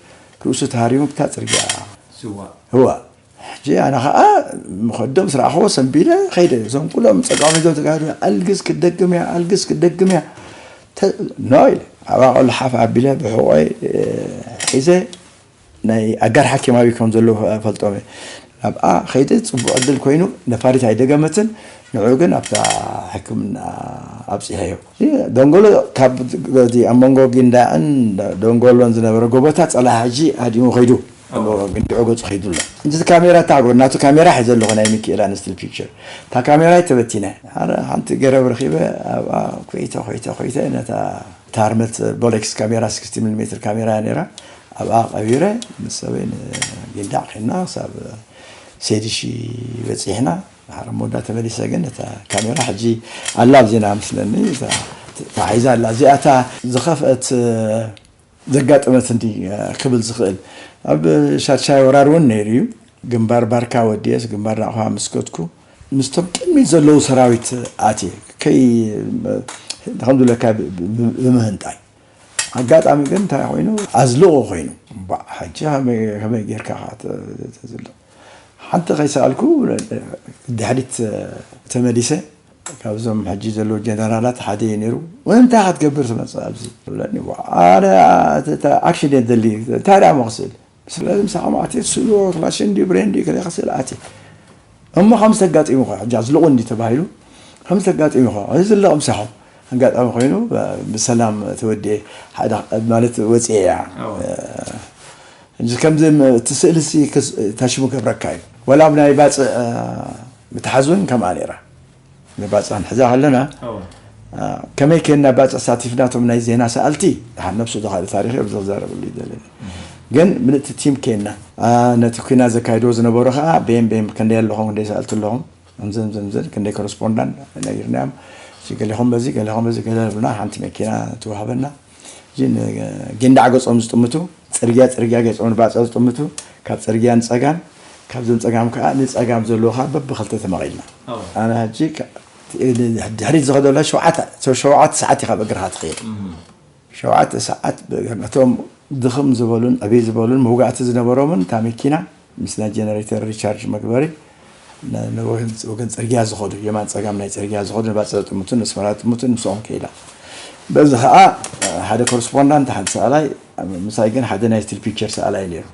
ርእሱ ተሃሪሙ ብታ ፅርግያ ስዋ ህዋ ሕጂ ኣነ ከዓ ምኸዶም ስራሕዎ ሰንቢለ ከይደ እዞም ኩሎም ፀጋሚ ዞም ተጋዱ ኣልግስ ክደግም እያ ኣልግስ ክደግም እያ ኖ ኢለ ኣብኣ ከሎ ሓፍ ኣቢለ ብሕቆይ ሒዘ ናይ ኣጋር ሓኪማዊ ከም ዘለዉ ፈልጦም እየ ኣብኣ ከይደ ፅቡቅ ዕድል ኮይኑ ነፋሪት ኣይደገመትን ንዑ ግን ኣብታ ሕክምና ኣብፅሐዮ ደንጎሎ ካብ ኣብ መንጎ ጊንዳዕን ደንጎሎን ዝነበረ ጎቦታት ፀላ ሕጂ ኣዲሙ ከይዱ ግንድዖ ገፁ ከይዱ ኣሎ እንዚ ካሜራ እታ ናቱ ካሜራ ሒዘ ኣለኹ ናይ ሚኪኤል ኣንስቲል ፒክቸር እታ ካሜራ ተበቲነ ሓንቲ ገረብ ረኪበ ኣብኣ ኮይተ ኮይተ ኮይተ ነታ ታርመት ቦሌክስ ካሜራ 60 ሚሊ ሜትር ካሜራ ነራ ኣብኣ ቀቢረ ምስ ሰበይ ጊንዳዕ ኮይና ክሳብ ሴዲሺ በፂሕና ሓረሞ እንዳተመሊሰ ግን እታ ካሜራ ሕጂ ኣላ ኣብ ዜና ምስለኒ ተታሒዛ ኣላ እዚኣታ ዝኸፍአት ዘጋጠመት እንዲ ክብል ዝኽእል ኣብ ሻድሻይ ወራር እውን ነይሩ እዩ ግንባር ባርካ ወዲየስ ግንባር ናቕፋ ምስከትኩ ምስቶም ቅድሚት ዘለዉ ሰራዊት ኣትየ ከይ ከም ዝብለካ ብምህንጣይ ኣጋጣሚ ግን እንታይ ኮይኑ ኣዝልቑ ኮይኑ ሕጂ ከመይ ጌርካ ተዝልቕ ሓንቲ ከይሰኣልኩ ድሕሪት ተመሊሰ ካብዞም ሕጂ ዘለዉ ጀነራላት ሓደ እዩ ነይሩ እንታይ ክትገብር ትመፅእ ኣብዚ ትብለኒ ኣነ ኣክሽን የደሊ እንታይ ደኣ መክስል ስለዚ ምሳኹም ኣትየ ስእልዎ ክላሽን ድዩ ብሬን ድዩ ከለ ክስእል ኣትየ እሞ ከምዚ ተጋጢሙ ኸ ሕጂ ኣዝልቑ እንዲ ተባሂሉ ከምዚ ተጋጢሙ ኸ እዚ ዝልቕ ምሳኹም ኣጋጣሚ ኮይኑ ብሰላም ተወዲኤ ማለት ወፅኤ እያ ከምዚ እቲ ስእሊ ታሽሙ ገብረካ እዩ ወላ ኣብ ናይ ባፅዕ ምትሓዝ እውን ከምኣ ነይራ ንባፅዕ ንሕዛ ከለና ከመይ ኬንና ባፅዕ ሳቲፍናቶም ናይ ዜና ሰኣልቲ ድሓር ነብሱ ዝካልእ ታሪክ እዮም ዘዛረብሉ ይደለኒ ግን ምልእቲ ቲም ኬንና ነቲ ኩና ዘካይድዎ ዝነበሩ ከዓ ቤም ቤም ክንደይ ኣለኹም ክንደይ ሰኣልቲ ኣለኹም ከምዘምዘምዘን ክንደይ ኮረስፖንዳን ነጊርናዮም ገሌኹም በዚ ገሌኹም በዚ ገለ ብና ሓንቲ መኪና ትዋሃበና ጊንዳዕ ገፆም ዝጥምቱ ፅርግያ ፅርግያ ገፆም ንባፅዕ ዝጥምቱ ካብ ፅርግያ ንፀጋም ካብዞም ፀጋም ከዓ ንፀጋም ዘለዉ ከዓ በብክልተ ተመቒልና ኣነ ሕጂ ድሕሪት ዝኸደሎ ሸውዓተ ሰዓት ኢኻ ብእግርኻ ትኽእል ሸውዓተ ሰዓት እቶም ድኽም ዝበሉን ዕብይ ዝበሉን መውጋእቲ ዝነበሮምን እታ መኪና ምስ ናይ ጀነሬተር ሪቻርጅ መግበሪ ወገን ፅርግያ ዝኸዱ የማን ፀጋም ናይ ፅርግያ ዝኸዱ ንባፅዕ ጥምቱን ንስመራ ጥምቱን ምስኦም ከይዳ በዚ ከዓ ሓደ ኮረስፖንዳንት ሓደ ሰኣላይ ምሳይ ግን ሓደ ናይ ስቲል ፒክቸር ሰኣላይ ነይሩ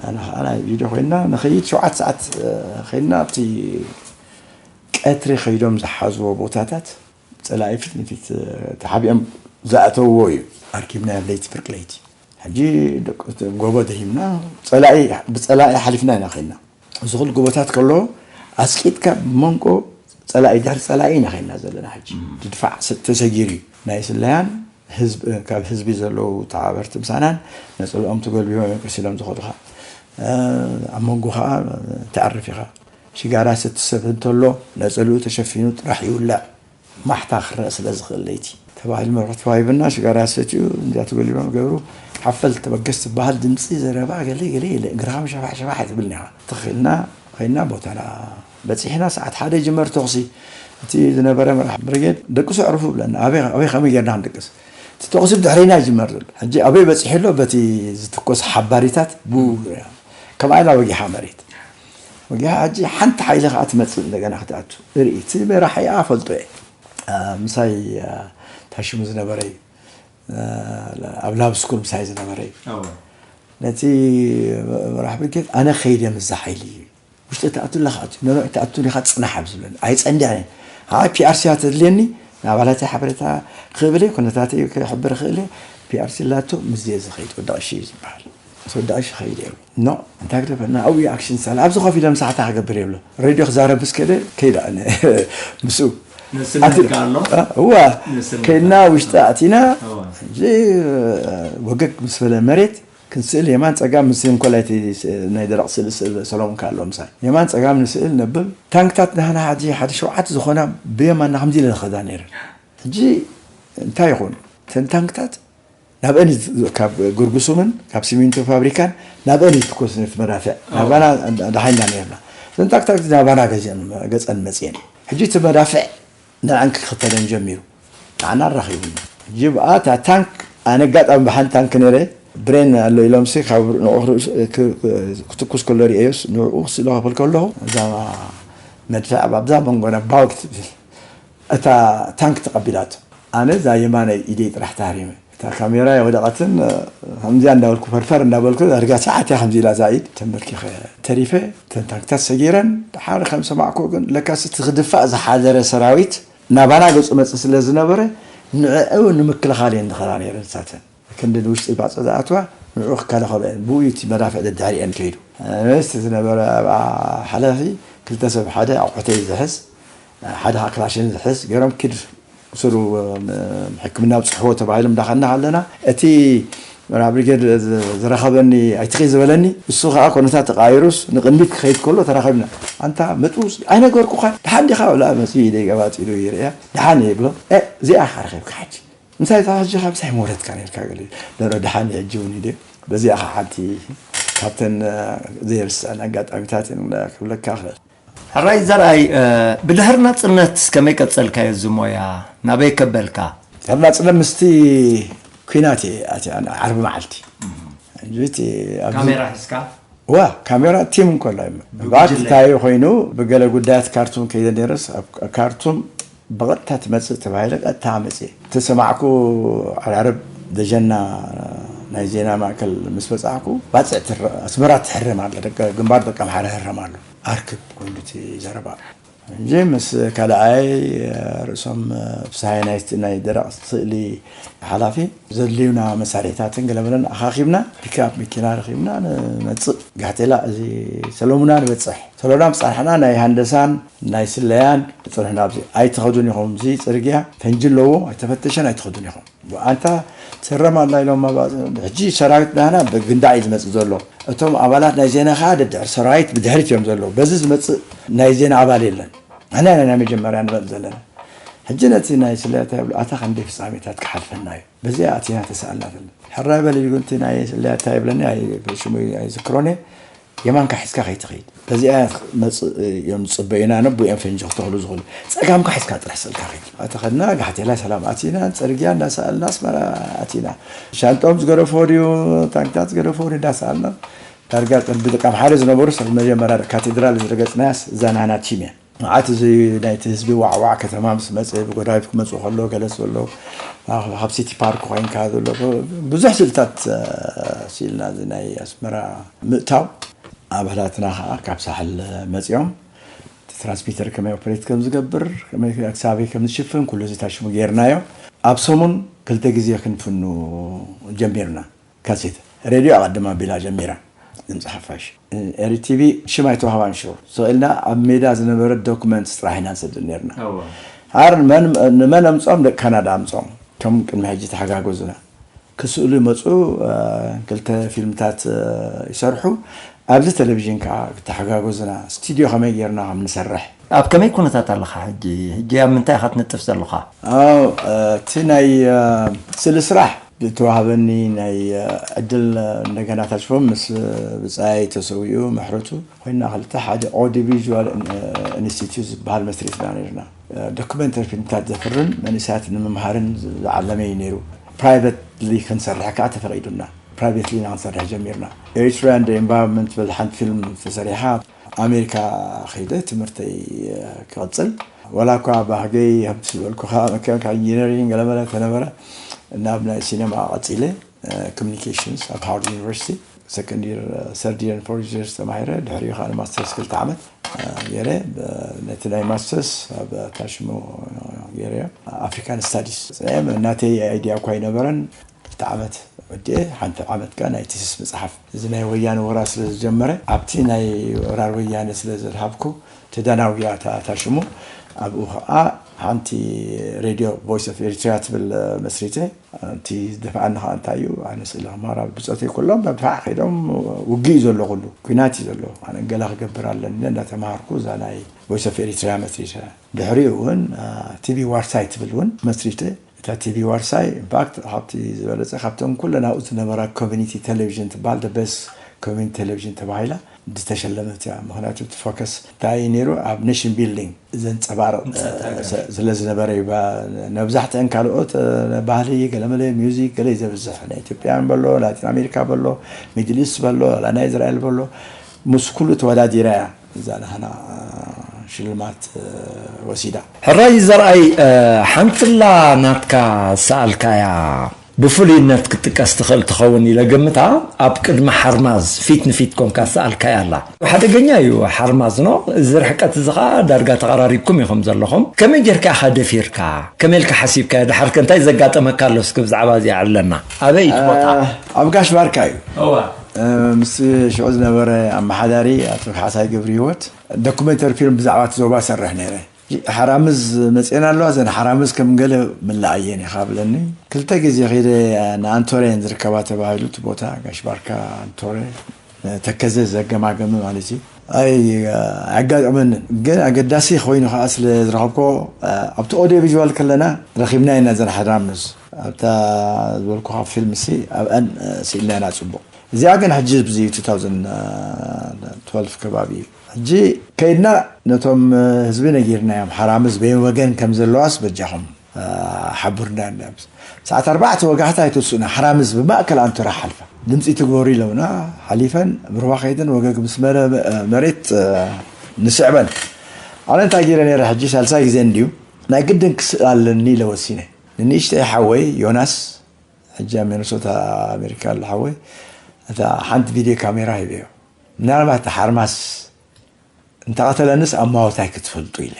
ኣነ ከዓ ናይ ቪድዮ ኮይና ንኸይድ ሸውዓት ሰዓት ከይድና ኣብቲ ቀትሪ ከይዶም ዝሓዝዎ ቦታታት ፀላኢ ፊት ንፊት ተሓቢኦም ዝኣተውዎ እዩ ኣርኪብና ኣብ ለይቲ ፍርቂ ለይቲ ሕጂ ጎቦ ደሂምና ፀላኢ ብፀላኢ ሓሊፍና ኢና ከይድና እዚ ኩሉ ጎቦታት ከሎ ኣስቂጥካ መንጎ ፀላኢ ድሕሪ ፀላኢ ኢና ከይድና ዘለና ሕጂ ድድፋዕ ተሰጊሩ እዩ ናይ ስለያን ካብ ህዝቢ ዘለዉ ተሓበርቲ ምሳናን ነፀልኦም ተገልቢቦም እዮም ቀሲሎም ዝኸዱኻ ኣብ መንጎ ከዓ ትዕርፍ ኢኻ ሽጋራ ሰቲ ሰብ እንተሎ ነፀልኡ ተሸፊኑ ጥራሕ ይውላዕ ማሕታ ክረእ ስለ ዝኽእል ለይቲ ተባሂሉ መብርህ ተዋሂብና ሽጋራ ሰትኡ እንዲያ ተገሊቦም ገብሩ ሓፈል ተበገስ ትበሃል ድምፂ ዘረባ ገለ ገለ የለ እግርኻ ሸፋሕ ሸፋሕ ትብል ኒኻ ትኽልና ኸይና ቦታና በፂሕና ሰዓት ሓደ ይጅመር ተኹሲ እቲ ዝነበረ መራሕ ብርጌድ ደቅሱ ዕርፉ ብለና ኣበይ ከመይ ጌርና ክንድቅስ እቲ ተኹሲ ብድሕሪና ይጅመር ዘሎ ሕጂ ኣበይ በፂሑ ኣሎ በቲ ዝትኮስ ሓባሪታት ብኡ ከምኣ ኢላ ወጊሓ መሬት ወጊሓ ሕጂ ሓንቲ ሓይሊ ከዓ ትመፅእ እንደገና ክትኣቱ ርኢ እቲ መራሒ ፈልጦ እየ ምሳይ ታሽሙ ዝነበረ እዩ ኣብ ላብ ስኩል ምሳይ ዝነበረ እዩ ነቲ መራሕ ብርጌድ ኣነ ከይደ ምስዛ ሓይሊ እዩ ውሽጢ ተኣቱ ኣለኻ ኣቱ ነኖ ተኣቱ ዲኻ ጽናሕ ኣብ ዝብለኒ ኣይጸንደዕን። ከዓ ፒኣርሲ እያ ተድልየኒ፣ ንኣባላተይ ሓበሬታ ክህብል እየ፣ ኩነታተይ ክሕብር ክእል እየ። ፒኣርሲ ኣላቶ፣ ምስዚ እየ ዝኸይድ፣ ወዲ ቀሺ እዩ ዝበሃል። ምስ ወዲ ቀሺ ኸይደ እየ። ኖ እንታይ ክደፈና ኣብኡ ኣክሽን ሳለ ኣብዚ ኮፍ ኢለ ምሳሕታ ክገብር የብሎ። ሬድዮ ክዛረብ ምስ ከደ ከይዳ ኣነ ምስኡ ንስምዕካ ኣሎ? እዋ ንስምዕካ ከይድና ኣሎ። ውሽጢ ኣቲና እዋ። ሕጂ ወገግ ምስ በለ መሬት ክንስእል የማን ጸጋም ምስ እንኮላይ እቲ ናይ ደረቕ ስእሊ ስእል ሰሎሞን ከ ኣሎ ምሳይ የማን ጸጋም ንስእል ነብል። ታንክታት ናህና ሓጂ ሓደ ሸውዓተ ዝኾና ብየማና ከምዚ ኢለ ዝኸዳ ነይረን። ሕጂ እንታይ ይኹን እተን ታንክታት ናብአን ካብ ጉርጉሱምን ካብ ሲሚንቶ ፋብሪካን ናብአን ይትኮስ ነቲ መዳፍዕ ናባና ደሓንና ነርና። እተን ታንክታት ናባና ገዚአን- ገጸን መጽየን። ሕጂ እቲ መዳፍዕ ንዕን ክኽተለን ጀሚሩ። ንዓና ኣራኺቡና። ሕጂ ብኣ እታ ታንክ ኣነ ኣጋጣሚ ብሓንቲ ታንክ ነይረ ብሬን ኣሎ ኢሎምሲ ካብ ንቑሕ ርእሱ ክ- ክትኩስ ከሎ ርእዮስ ንዕኡ ክስእሎ ክብል ከለኹ እዛ መድፍዕ ኣብዛ መንጎና ባው ክትብል እታ ታንክ ተቐቢላቶ። ኣነ እዛ የማናይ ኢደይ ጥራሕ ተሃሪመ። እታ ካሜራ ወደቐትን ከምዚኣ እንዳበልኩ ፈርፈር እንዳበልኩ ዳርጋ ሰዓት እያ ከምዚ ኢላ እዛ ኢድ ተንበርኪኸ ተሪፈ። እተን ታንክታት ሰጊረን ድሓር ከም ሰማዕኩ ግን ለካስ እቲ ክድፋእ ዝሓደረ ሰራዊት ናባና ገጹ መጽእ ስለ ዝነበረ ንዕኡ ንምክልኻል እየን ዝኸዳ ነይረን ንሳተን። ክንዲ ንውሽጢ ባጽዕ ዝኣትዋ ንዕኡ ክከላኸሎ እየን። ብኡ እዩ እቲ መዳፍዕ ደድሕሪአን ከይዱ። ኣነስ ዝነበረ ኣብኣ ሓላፊ ክልተ ሰብ ሓደ ኣቑሑተይ ዝሕዝ ሓደ ከዓ ክላሽን ዝሕዝ ገይሮም ኪድ ስሩ ሕክምና ብፅሕዎ ተባሂሎም እንዳኸና ኣለና እቲ መራ ብሪጌድ ዝረኸበኒ ኣይትኺ ዝበለኒ እሱ ከዓ ኮነታት ተቃይሩስ ንቅድሚት ክኸይድ ከሎ ተራኸብና ኣንታ መጥውስ ኣይነገርኩኻ ድሓን ዲኻ ብላ መፅኡ ኢደ ገባፂሉ ይርያ ድሓን ይብሎ እዚኣ ከዓ ረኺብካ ሓጂ ምሳይ ተዋጅኻ ምሳይ መውረድካ ነርካ ገለ ደሮ ድሓን ሕጂ እውን ኢደ በዚኣ ከዓ ሓንቲ ካብተን ዘይርስዐን ኣጋጣሚታት ክብለካ ክእል ሕራይ ዘርኣይ ብድሕሪ ናጽነት ከመይ ቀጸልካዮ እዚ ሞያ ናበይ ከበልካ? ድሕሪ ናጽነት ምስቲ ኲናት እየ ኣትያ ዓርቢ መዓልቲ ሕጂ እቲ ኣብዚ ካሜራ ሒዝካ ዋ ካሜራ ቲም እንከሎ እዩ ብጉጅለ። ባክ እንታይ ኮይኑ ብገለ ጉዳያት ካርቱም ከይደ ነይረስ ኣብ ካርቱም ብቐጥታ ትመጽእ ተባሂለ ቀጥታ መጽእ ተሰማዕኩ ዓራርብ ደጀና ናይ ዜና ማእከል ምስ በጻሕኩ ባጽዕ ትረ- ኣስመራ ትሕረም ኣለ ደቀ- ግንባር ደቀ ምሓረ ህረም ኣሎ ኣርክብ ኮይኑ እቲ ዘረባ እንጂ ምስ ካልኣይ ርእሶም ፍስሃይ ናይ ናይ ደረቕ ስእሊ ሓላፊ ዘድልዩና መሳርሒታትን ገለመለን ኣኻኺብና ፒክኣፕ መኪና ረኺብና ንመጽእ ጋሕቴላ እዚ ሰሎሙና ንበጽሕ ሰሎሙና ምጻሕና ናይ ሃንደሳን ናይ ስለያን ጽንሕና ኣብዚ ኣይትኸዱን ኢኹም እዚ ጽርግያ ፈንጂ ኣለዎ ኣይተፈተሸን ኣይትኸዱን ኢኹም ኣንታ ትህረም ኣላ ኢሎም ሕጂ ሰራዊት ናህና ብግንዳዕ እዩ ዝመፅእ ዘሎ እቶም ኣባላት ናይ ዜና ከዓ ደድሕሪ ሰራዊት ብድሕሪት እዮም ዘለዉ በዚ ዝመፅእ ናይ ዜና ኣባል የለን ኣና ናይ መጀመርያ ንበል ዘለና ሕጂ ነቲ ናይ ስለያ እንታይ ይብሉ ኣታ ክንደይ ፍፃሜታት ክሓልፈና እዩ በዚኣ ኣቲና ተሰኣልና ዘለና ሕራይ በል ኢሉ እቲ ናይ ስለያ እንታይ ይብለኒ ኣይ- ሽሙ ኣይዝክሮን እየ የማንካ ሒዝካ ከይትኸይድ በዚኣ መፅእ እዮም ዝፅበዩና ነቡ እዮም ፈንጂ ክተኽሉ ዝኽእሉ ፀጋምካ ሒዝካ ጥራሕ ስእልካ ከይድ ኣተኸድና ጋሕቴላ ሰላም ኣቲና ፅርግያ እንዳሰኣልና ኣስመራ ኣቲና ሻንጦም ዝገደፎ ድዩ ታንክታት ዝገደፎ ድዩ እንዳሰኣልና ዳርጋ ቅድሚ ደቂ ኣምሓረ ዝነበሩ ሰብ መጀመርያ ካቴድራል ዝረገፅናያስ እዛ ናና ቲም እያ መዓት እዚ ናይቲ ህዝቢ ዋዕዋዕ ከተማ ምስ መፀ ብጎዳይፍ ክመፁ ከሎ ገለ ዘሎ ካብ ሲቲ ፓርክ ኮይንካ ዘሎ ብዙሕ ስእልታት ስኢልና እዚ ናይ ኣስመራ ምእታው ኣባላትና ከዓ ካብ ሳሕል መፂኦም እቲ ትራንስሚተር ከመይ ኦፕሬት ከም ዝገብር ከመይ ኣክሳበይ ከም ዝሽፍን ኩሉ እዚ ታሽሙ ጌርናዮ ኣብ ሰሙን ክልተ ግዜ ክንፍኑ ጀሚርና ካሴት ሬድዮ ኣቐድማ ቢላ ጀሚራ ድምፂ ሓፋሽ ኤሪ ቲቪ ሽም ኣይተዋህባን ሽዑ ስቕ ኢልና ኣብ ሜዳ ዝነበረ ዶክመንትስ ጥራሕ ኢና ንሰድድ ነርና ኣር ንመን ኣምፅኦም ደቂ ካናዳ ኣምፅኦም እቶም ቅድሚ ሕጂ ተሓጋገዙና ክስእሉ ይመፁ ክልተ ፊልምታት ይሰርሑ ኣብዚ ቴሌቪዥን ከዓ ክተሓጋገዙና ስቱድዮ ከመይ ጌርና ከም ንሰርሕ ኣብ ከመይ ኩነታት ኣለኻ ሕጂ ሕጂ ኣብ ምንታይ ኢኻ ትነጥፍ ዘለኻ እቲ ናይ ስእሊ ስራሕ ዝተዋህበኒ ናይ ዕድል እንደገና ታሽፎም ምስ ብፃይ ተሰዊኡ ምሕረቱ ኮይና ክልተ ሓደ ኦዲቪዥዋል ኢንስቲትዩት ዝበሃል መስሪትና ነርና ዶክመንተሪ ፊልምታት ዘፍርን መንእሰያት ንምምሃርን ዝዓለመ እዩ ነይሩ ፕራይቨትሊ ክንሰርሕ ከዓ ተፈቂዱና ፕራይቬትሊ ኢና ክንሰርሕ ጀሚርና ኤሪትሪያን ኤንቫይሮንመንት ትብል ሓንቲ ፊልም ተሰሪሓ ኣሜሪካ ከይደ ትምህርተይ ክቕፅል ዋላ እኳ ባህገይ ከምቲ ዝበልኩኻ መካኒካል ኢንጂነሪንግ ገለመለ ተነበረ ናብ ናይ ሲነማ ቀፂለ ኮሚኒኬሽንስ ኣብ ሃዋርድ ዩኒቨርሲቲ ሰከንድ ይር፣ ሰርድ ይር፣ ፎርዝ ይር ተማሂረ። ድሕሪኡ ከዓ ማስተርስ ክልተ ዓመት ገይረ። ነቲ ናይ ማስተርስ ኣብ ታሽሞ ገይረ፣ ኣፍሪካን ስታዲስ። ናተይ ኣይድያ እኳ ኣይነበረን። ክልተ ዓመት ወዲኤ ሓንቲ ዓመት ከኣ ናይ ቲስስ መጽሓፍ፣ እዚ ናይ ወያነ ወራር ስለ ዝጀመረ፣ ኣብቲ ናይ ወራር ወያነ ስለ ዝረሃብኩ፣ ተዳናጉያ እታ ሽሙ። ኣብኡ ኸዓ ሓንቲ ሬድዮ ቮይስ ኦፍ ኤሪትሪያ ትብል መስሪተ። እቲ ዝደፍኣኒ ኸዓ እንታይ እዩ፣ ኣነ ስእሊ ክመሃር ኣብ ብጾተይ ኩሎም ብድፋዕ ከይዶም፣ ውግእ እዩ ዘሎ፣ ኩሉ ኲናት እዩ ዘሎ። ኣነ ገለ ክገብር ኣለኒ እንዳተምሃርኩ እዛ ናይ ቮይስ ኦፍ ኤሪትሪያ መስሪተ። ድሕሪኡ እውን ቲቪ ዋርሳይ ትብል እውን መስሪተ። እታ ቲቪ ዋርሳይ ኢንፋክት ካብቲ ዝበለጸ፣ ካብተን ኩለን ኣብኡ ዝነበራ ኮሚኒቲ ቴሌቪዥን ትበሃል፣ the best community television ተባሂላ ዝተሸለመት እያ። ምኽንያቱ እቲ ፎከስ እንታይ እዩ ነይሩ፣ ኣብ ኔሽን ቢልዲንግ ዘንጸባርቕ ስለ ዝነበረ እዩ። ነብዛሕትአን ካልኦት ባህሊ፣ ገለመለ፣ ሚውዚክ ገለ እዩ ዘብዝሕ። ናይ ኢትዮጵያን በሎ፣ ላቲን ኣሜሪካ በሎ፣ ሚድል ኢስት በሎ፣ ዋላ ናይ እስራኤል በሎ፣ ምስ ኩሉ ተወዳዲራ እያ እዛ ናህና ሽልማት ወሲዳ። ሕራይ ዘርኣይ፣ ሓንትላ ናትካ ዝሰኣልካያ ብፍሉይነት ክትጥቀስ ትኽእል ትኸውን ኢለ ግምታ። ኣብ ቅድሚ ሓርማዝ ፊት ንፊት ኮንካ ዝሰኣልካያ ኣላ። ሓደገኛ እዩ ሓርማዝ ኖ። እዚ ርሕቀት እዚ ኸዓ ዳርጋ ተቐራሪብኩም ኢኹም ዘለኹም። ከመይ ጌርካ ኢኻ ደፊርካ? ከመይ ኢልካ ሓሲብካዮ? ድሓር ከ እንታይ ዘጋጠመካ ኣሎ? እስኪ ብዛዕባ እዚኣ ኣዕልለና። ኣበይ እቲ ቦታ? ኣብ ጋሽ ባርካ እዩ። እዋ። ምስ ሽዑ ዝነበረ ኣመሓዳሪ ኣቶ ካሕሳይ ገብረ ህይወት ዶኩመንተሪ ፊልም ብዛዕባ እቲ ዞባ ሰርሕ ነይረ። ሓራምዝ መፅኤን ኣለዋ፣ እዘን ሓራምዝ ከም ገለ ምለኣየን ኢኻ ብለኒ። ክልተ ግዜ ከይደ ንኣንቶሬ እየን ዝርከባ ተባሂሉ፣ እቲ ቦታ ጋሽ ባርካ ኣንቶሬ ተከዘ ዘገማገመ ማለት እዩ። ኣይ ኣጋጠመንን፣ ግን ኣገዳሲ ኮይኑ ከዓ ስለ ዝረኸብኮ ኣብቲ ኦዲዮ ቪዥዋል ከለና ረኺብና ኢና እዘን ሓራምዝ። ኣብታ ዝበልኩኻ ፊልም ሲ ኣብአን ስኢልና ኢና ጽቡቕ። እዚኣ ግን ሕጂ ብዚ two thousand twelve ከባቢ እዩ። ሕጂ ከይድና ነቶም ህዝቢ ነጊርናዮም፣ ሓራምዝ በየን ወገን ከም ዘለዋስ በጃኹም ሓቡርና። ሰዓት ኣርባዕተ ወጋሕታ ኣይትወስኡና፣ ሓራምዝ ብማእከል ኣንቶራ ሓልፋ። ድምፂ ትግበሩ ኢለውና፣ ሓሊፈን ብሩባ ከይደን ወገግ ምስ መረ-፣ መሬት ንስዕበን። ኣነ እንታይ ገይረ ነይረ፣ ሕጂ ሳልሳይ ግዜ እንድዩ፣ ናይ ግድን ክስእል ኣለኒ ኢለ ወሲነ። ንንእሽተይ ሓወይ ዮናስ፣ ሕጂ ኣብ ሚነሶታ ኣሜሪካ ኣሎ ሓወይ፣ እታ ሓንቲ ቪድዮ ካሜራ ሂበዮ። ምናልባት ሓርማስ እንተቐተለንስ ኣማወታይ ክትፈልጡ ኢለ።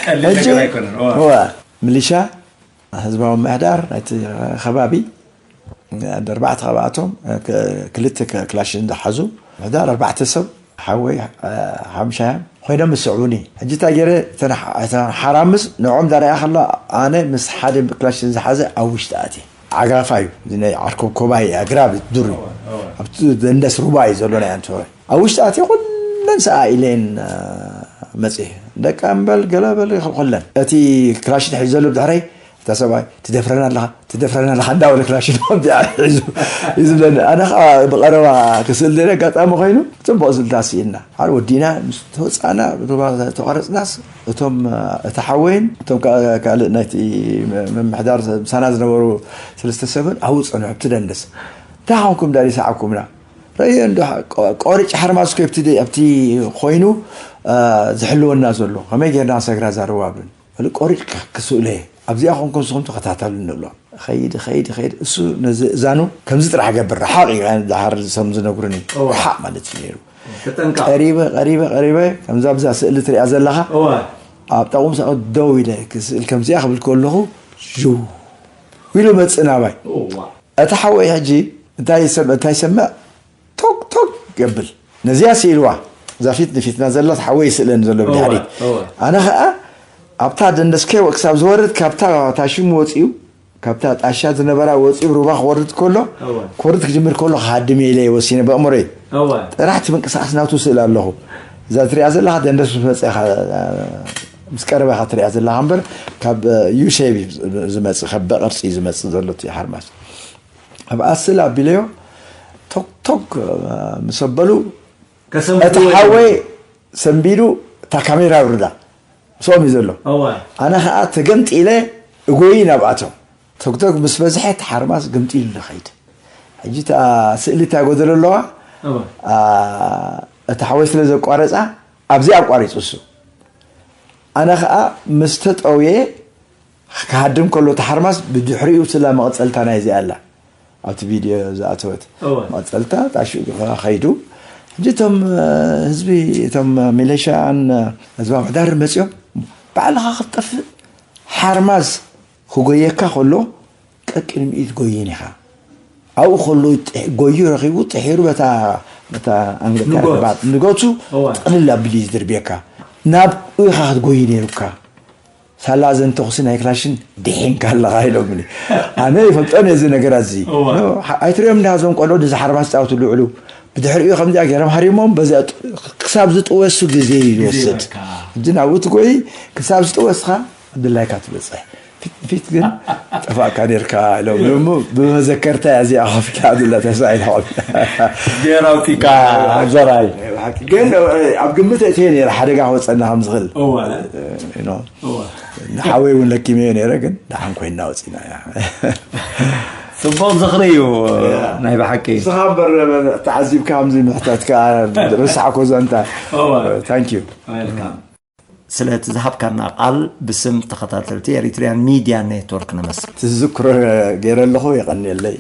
ቀሊል ሕጂ ነገር ኣይኮነን። እዋ። እዋ፣ ሚሊሻ፣ ህዝባዊ ምሕዳር ናይቲ ከባቢ፣ ኣርባዕተ ካብኣቶም፣ ክ-፣ ክልተ ክ-፣ ክላሽን ዝሓዙ፣ ምሕዳር ኣርባዕተ ሰብ፣ ሓወይ፣ ሓምሻያን ኮይኖም ዝስዕቡኒ። ሕጂ እንታይ ገይረ፣ እተን ሓ-፣ እተን ሓራምዝ ንዕኦም ዳርያ ከሎ፣ ኣነ ምስ ሓደ ክላሽን ዝሓዘ ኣብ ውሽጢ ኣትየ። ዓጋፋ እዩ፣ እዚ ናይ ዓርኮብ ኮባይ ኣግራብ ዱር እዩ። ኣብቲ ደንደስ ሩባ እዩ ዘሎ ናይ ኣንቶረ። ኣብ ውሽጢ ኣትየ ኩለን ሰኣ ኢለን፣ እ፣ መጽየ። ደቂ ኣምበል ገለ በል ኩለን። እቲ ክላሽን ሒዙ ዘሎ ብድሕረይ፣ እታ ሰብኣይ፣ "ትደፍረና ኣለኻ፣ ትደፍረና ኣለኻ" እንዳበለ ክላሽን ሒዙ እዩ ዝብለኒ። ኣነ ኸኣ ብቐረባ ክስእል ደለ ኣጋጣሚ ኮይኑ፣ ጽቡቕ ስእልታት ስኢልና። ሓደ ወዲና ምስ ተወጻእና፣ ሩባ ተቋረጽናስ፣ እቶም፣ እታ ሓወይን እቶም ካ-፣ ካልእ ናይቲ ምምሕዳር ምሳና ዝነበሩ ሰለስተ ሰብን ኣብኡ ጸንሑ፣ ኣብቲ ደንደስ። "እንታይ ኾንኩም ዳኣ ሰዓብኩምና?" ረእዮ እንዶ ሓ-፣ ቆ-፣ ቆሪጭ ሓርማዝ እኮ ኣብቲ ደ-፣ ኣብቲ ኮይኑ፣ እ፣ ዝሕልወና ዘሎ። ከመይ ጌርና ሰግራ ዛረቡ ኣብሉን። በሉ፣ "ቆሪጭ ክ-፣ ክስእሎ እየ። ኣብዚኣ ኾንኩም ንስኹም ተኸታተሉ" ንብሎ። ኸይድ፣ ኸይድ፣ ኸይድ። እሱ ነዚ እዛኑ ከምዚ ጥራሕ ገብር፣ ረሓቕ እዩ፣ ድሓር ዝሰም ዝነግሩኒ። እወ። ረሓቕ ማለት እዩ ነይሩ። ተጠንቀቕ። ቀሪበ፣ ቀሪበ፣ ቀሪበ፣ ከምዛ ብዛ ስእሊ ትሪኣ ዘለኻ፣ እወ። ኣብ ጠቑም ሰቐት ደው ኢለ ክስእል ከምዚኣ ክብል ከለኹ፣ ዥው ኢሉ መጽእ ናባይ። እዋ። እቲ ሓወይ ሕጂ እንታይ ይሰምዕ፣ እንታይ ይሰምዕ? ቶክ ቶክ የብል። ነዚኣ ስኢልዋ። እዛ ፊት ንፊትና ዘላ ሓወይ ይስእለኒ ዘሎ እወ፣ ብድሕሪት። እወ። ኣነ ኸኣ ኣብታ ደንደስ ከይወ-፣ ክሳብ ዝወርድ፣ ካብታ ታሽሙ ወፂኡ፣ ካብታ ጣሻ ዝነበራ ወፂኡ ሩባ ክወርድ ከሎ፣ እወ። ክወርድ ክጅምር ከሎ ክሃድም እየ ኢለ ወሲነ በእምሮይ። እወ። ጥራሕ እቲ ምንቅስቃስ ናቱ ስእል ኣለኹ። እዛ ትሪኣ ዘለኻ ደንደስ ምስ መፅእ ኢኻ፣ ምስ ቀረበ ኢኻ ትሪኣ ዘለኻ እምበር፣ ካብ ዩ ሼፕ እዩ ዝመፅእ፣ ካብ በቕርፂ እዩ ዝመፅእ ዘሎ እቲ ሓርማዝ። ኣብ ኣስል ኣቢለዮ፣ ቶክ ቶክ ምስ ኣበሉ፣ ከሰንብድዎ እቲ እዮም። ሓወይ ሰንቢዱ እታ ካሜራ ኣውርዳ ምስኦም እዩ ዘሎ። እወ። ኣነ ኸኣ ተገምጢለ እጎይ ናብኣቶም። ቶክ ቶክ ምስ በዝሐ እቲ ሓርማዝ ግምጢሉ ንኸይድ። ሕጂ እታ ስእሊ እታ ጎደሎ ኣለዋ። እወ። ኣ፣ እቲ ሓወይ ስለ ዘቋረጻ ኣብዚ ኣቋሪጹ እሱ። ኣነ ኸኣ ምስ ተጠውየ ክሃድም ከሎ እቲ ሓርማዝ ብድሕሪኡ ስላ መቐጸልታ ናይዚኣ ኣላ። ኣብቲ ቪድዮ ዝኣተወት እወ። መቐጸልታ ጣሹ ከይዱ። ሕጂ እቶም ህዝቢ፣ እቶም ሚሊሻን ህዝባዊ ምሕዳር መጺኦም፣ ባዕልኻ ክትጠፍእ ሓርማዝ ክጎየካ ከሎ ቀቅድሚኡ ትጎይን ኢኻ። ኣብኡ ከሎ ይጥሕ- ጎዩ ረኺቡ ጥሒሩ በታ በታ ኣንገትካ ንጎት። ትባል ንጎቱ እወ። ጥቕልል ኣቢሉ እዩ ዝድርብየካ። ናብኡ ኢኻ ክትጎይ ነይሩካ። ሳላ እዘን ተኹሲ ናይ ክላሽን ድሒንካ ኣለኻ ኢሎምኒ። ኣነ ይፈልጦን እየ እዚ ነገራት እዚ። እወ። ኖ፣ ሓ- ኣይትሪኦም እንዲኻ እዞም ቆልዑ እዚ ሓርማዝ ዝጻወትሉ ውዕሉ። ብድሕሪኡ ከምዚኣ ገይሮም ሃሪሞም በዚኣ ጥ- ክሳብ ዝጥወሱ ግዜ እዩ ዝወስድ። ይበካ። ሕጂ ናብኡ ትጎይ ክሳብ ዝጥወስኻ ድላይካ ትበጽሕ። ፊት ንፊት ግን ጠፋእካ ነርካ ኢሎም እሞ ብመዘከርታ እያ እዚኣ ከፊታ ዝላ ተሳኢላ። ገይራ ኣውጺካ። ዘራይ። ግን ኣብ ግምት እትየ ነይረ ሓደጋ ክወፀና ከም ዝኽእል። እወ። You know። እወ። ንሓወይ እውን ለኪመዮ ነይረ ግን ደሓን ኮይና ወፂና እያ። ጽቡቕ ዝኽሪ እዩ። እያ። ናይ ብሓቂ። ንስኻ እምበር ተዓዚብካ ከምዚ ምሕታት ከዓ ረሳዕኮ ዛንታ። እወ። Thank you። Welcome። ስለቲ ዝሃብካና ቃል ብስም ተኸታተልቲ ኤሪትሪያን ሚድያ ኔትወርክ ነመስግን። ትዝክሮ ገይረ ኣለኹ፣ የቐንየለይ።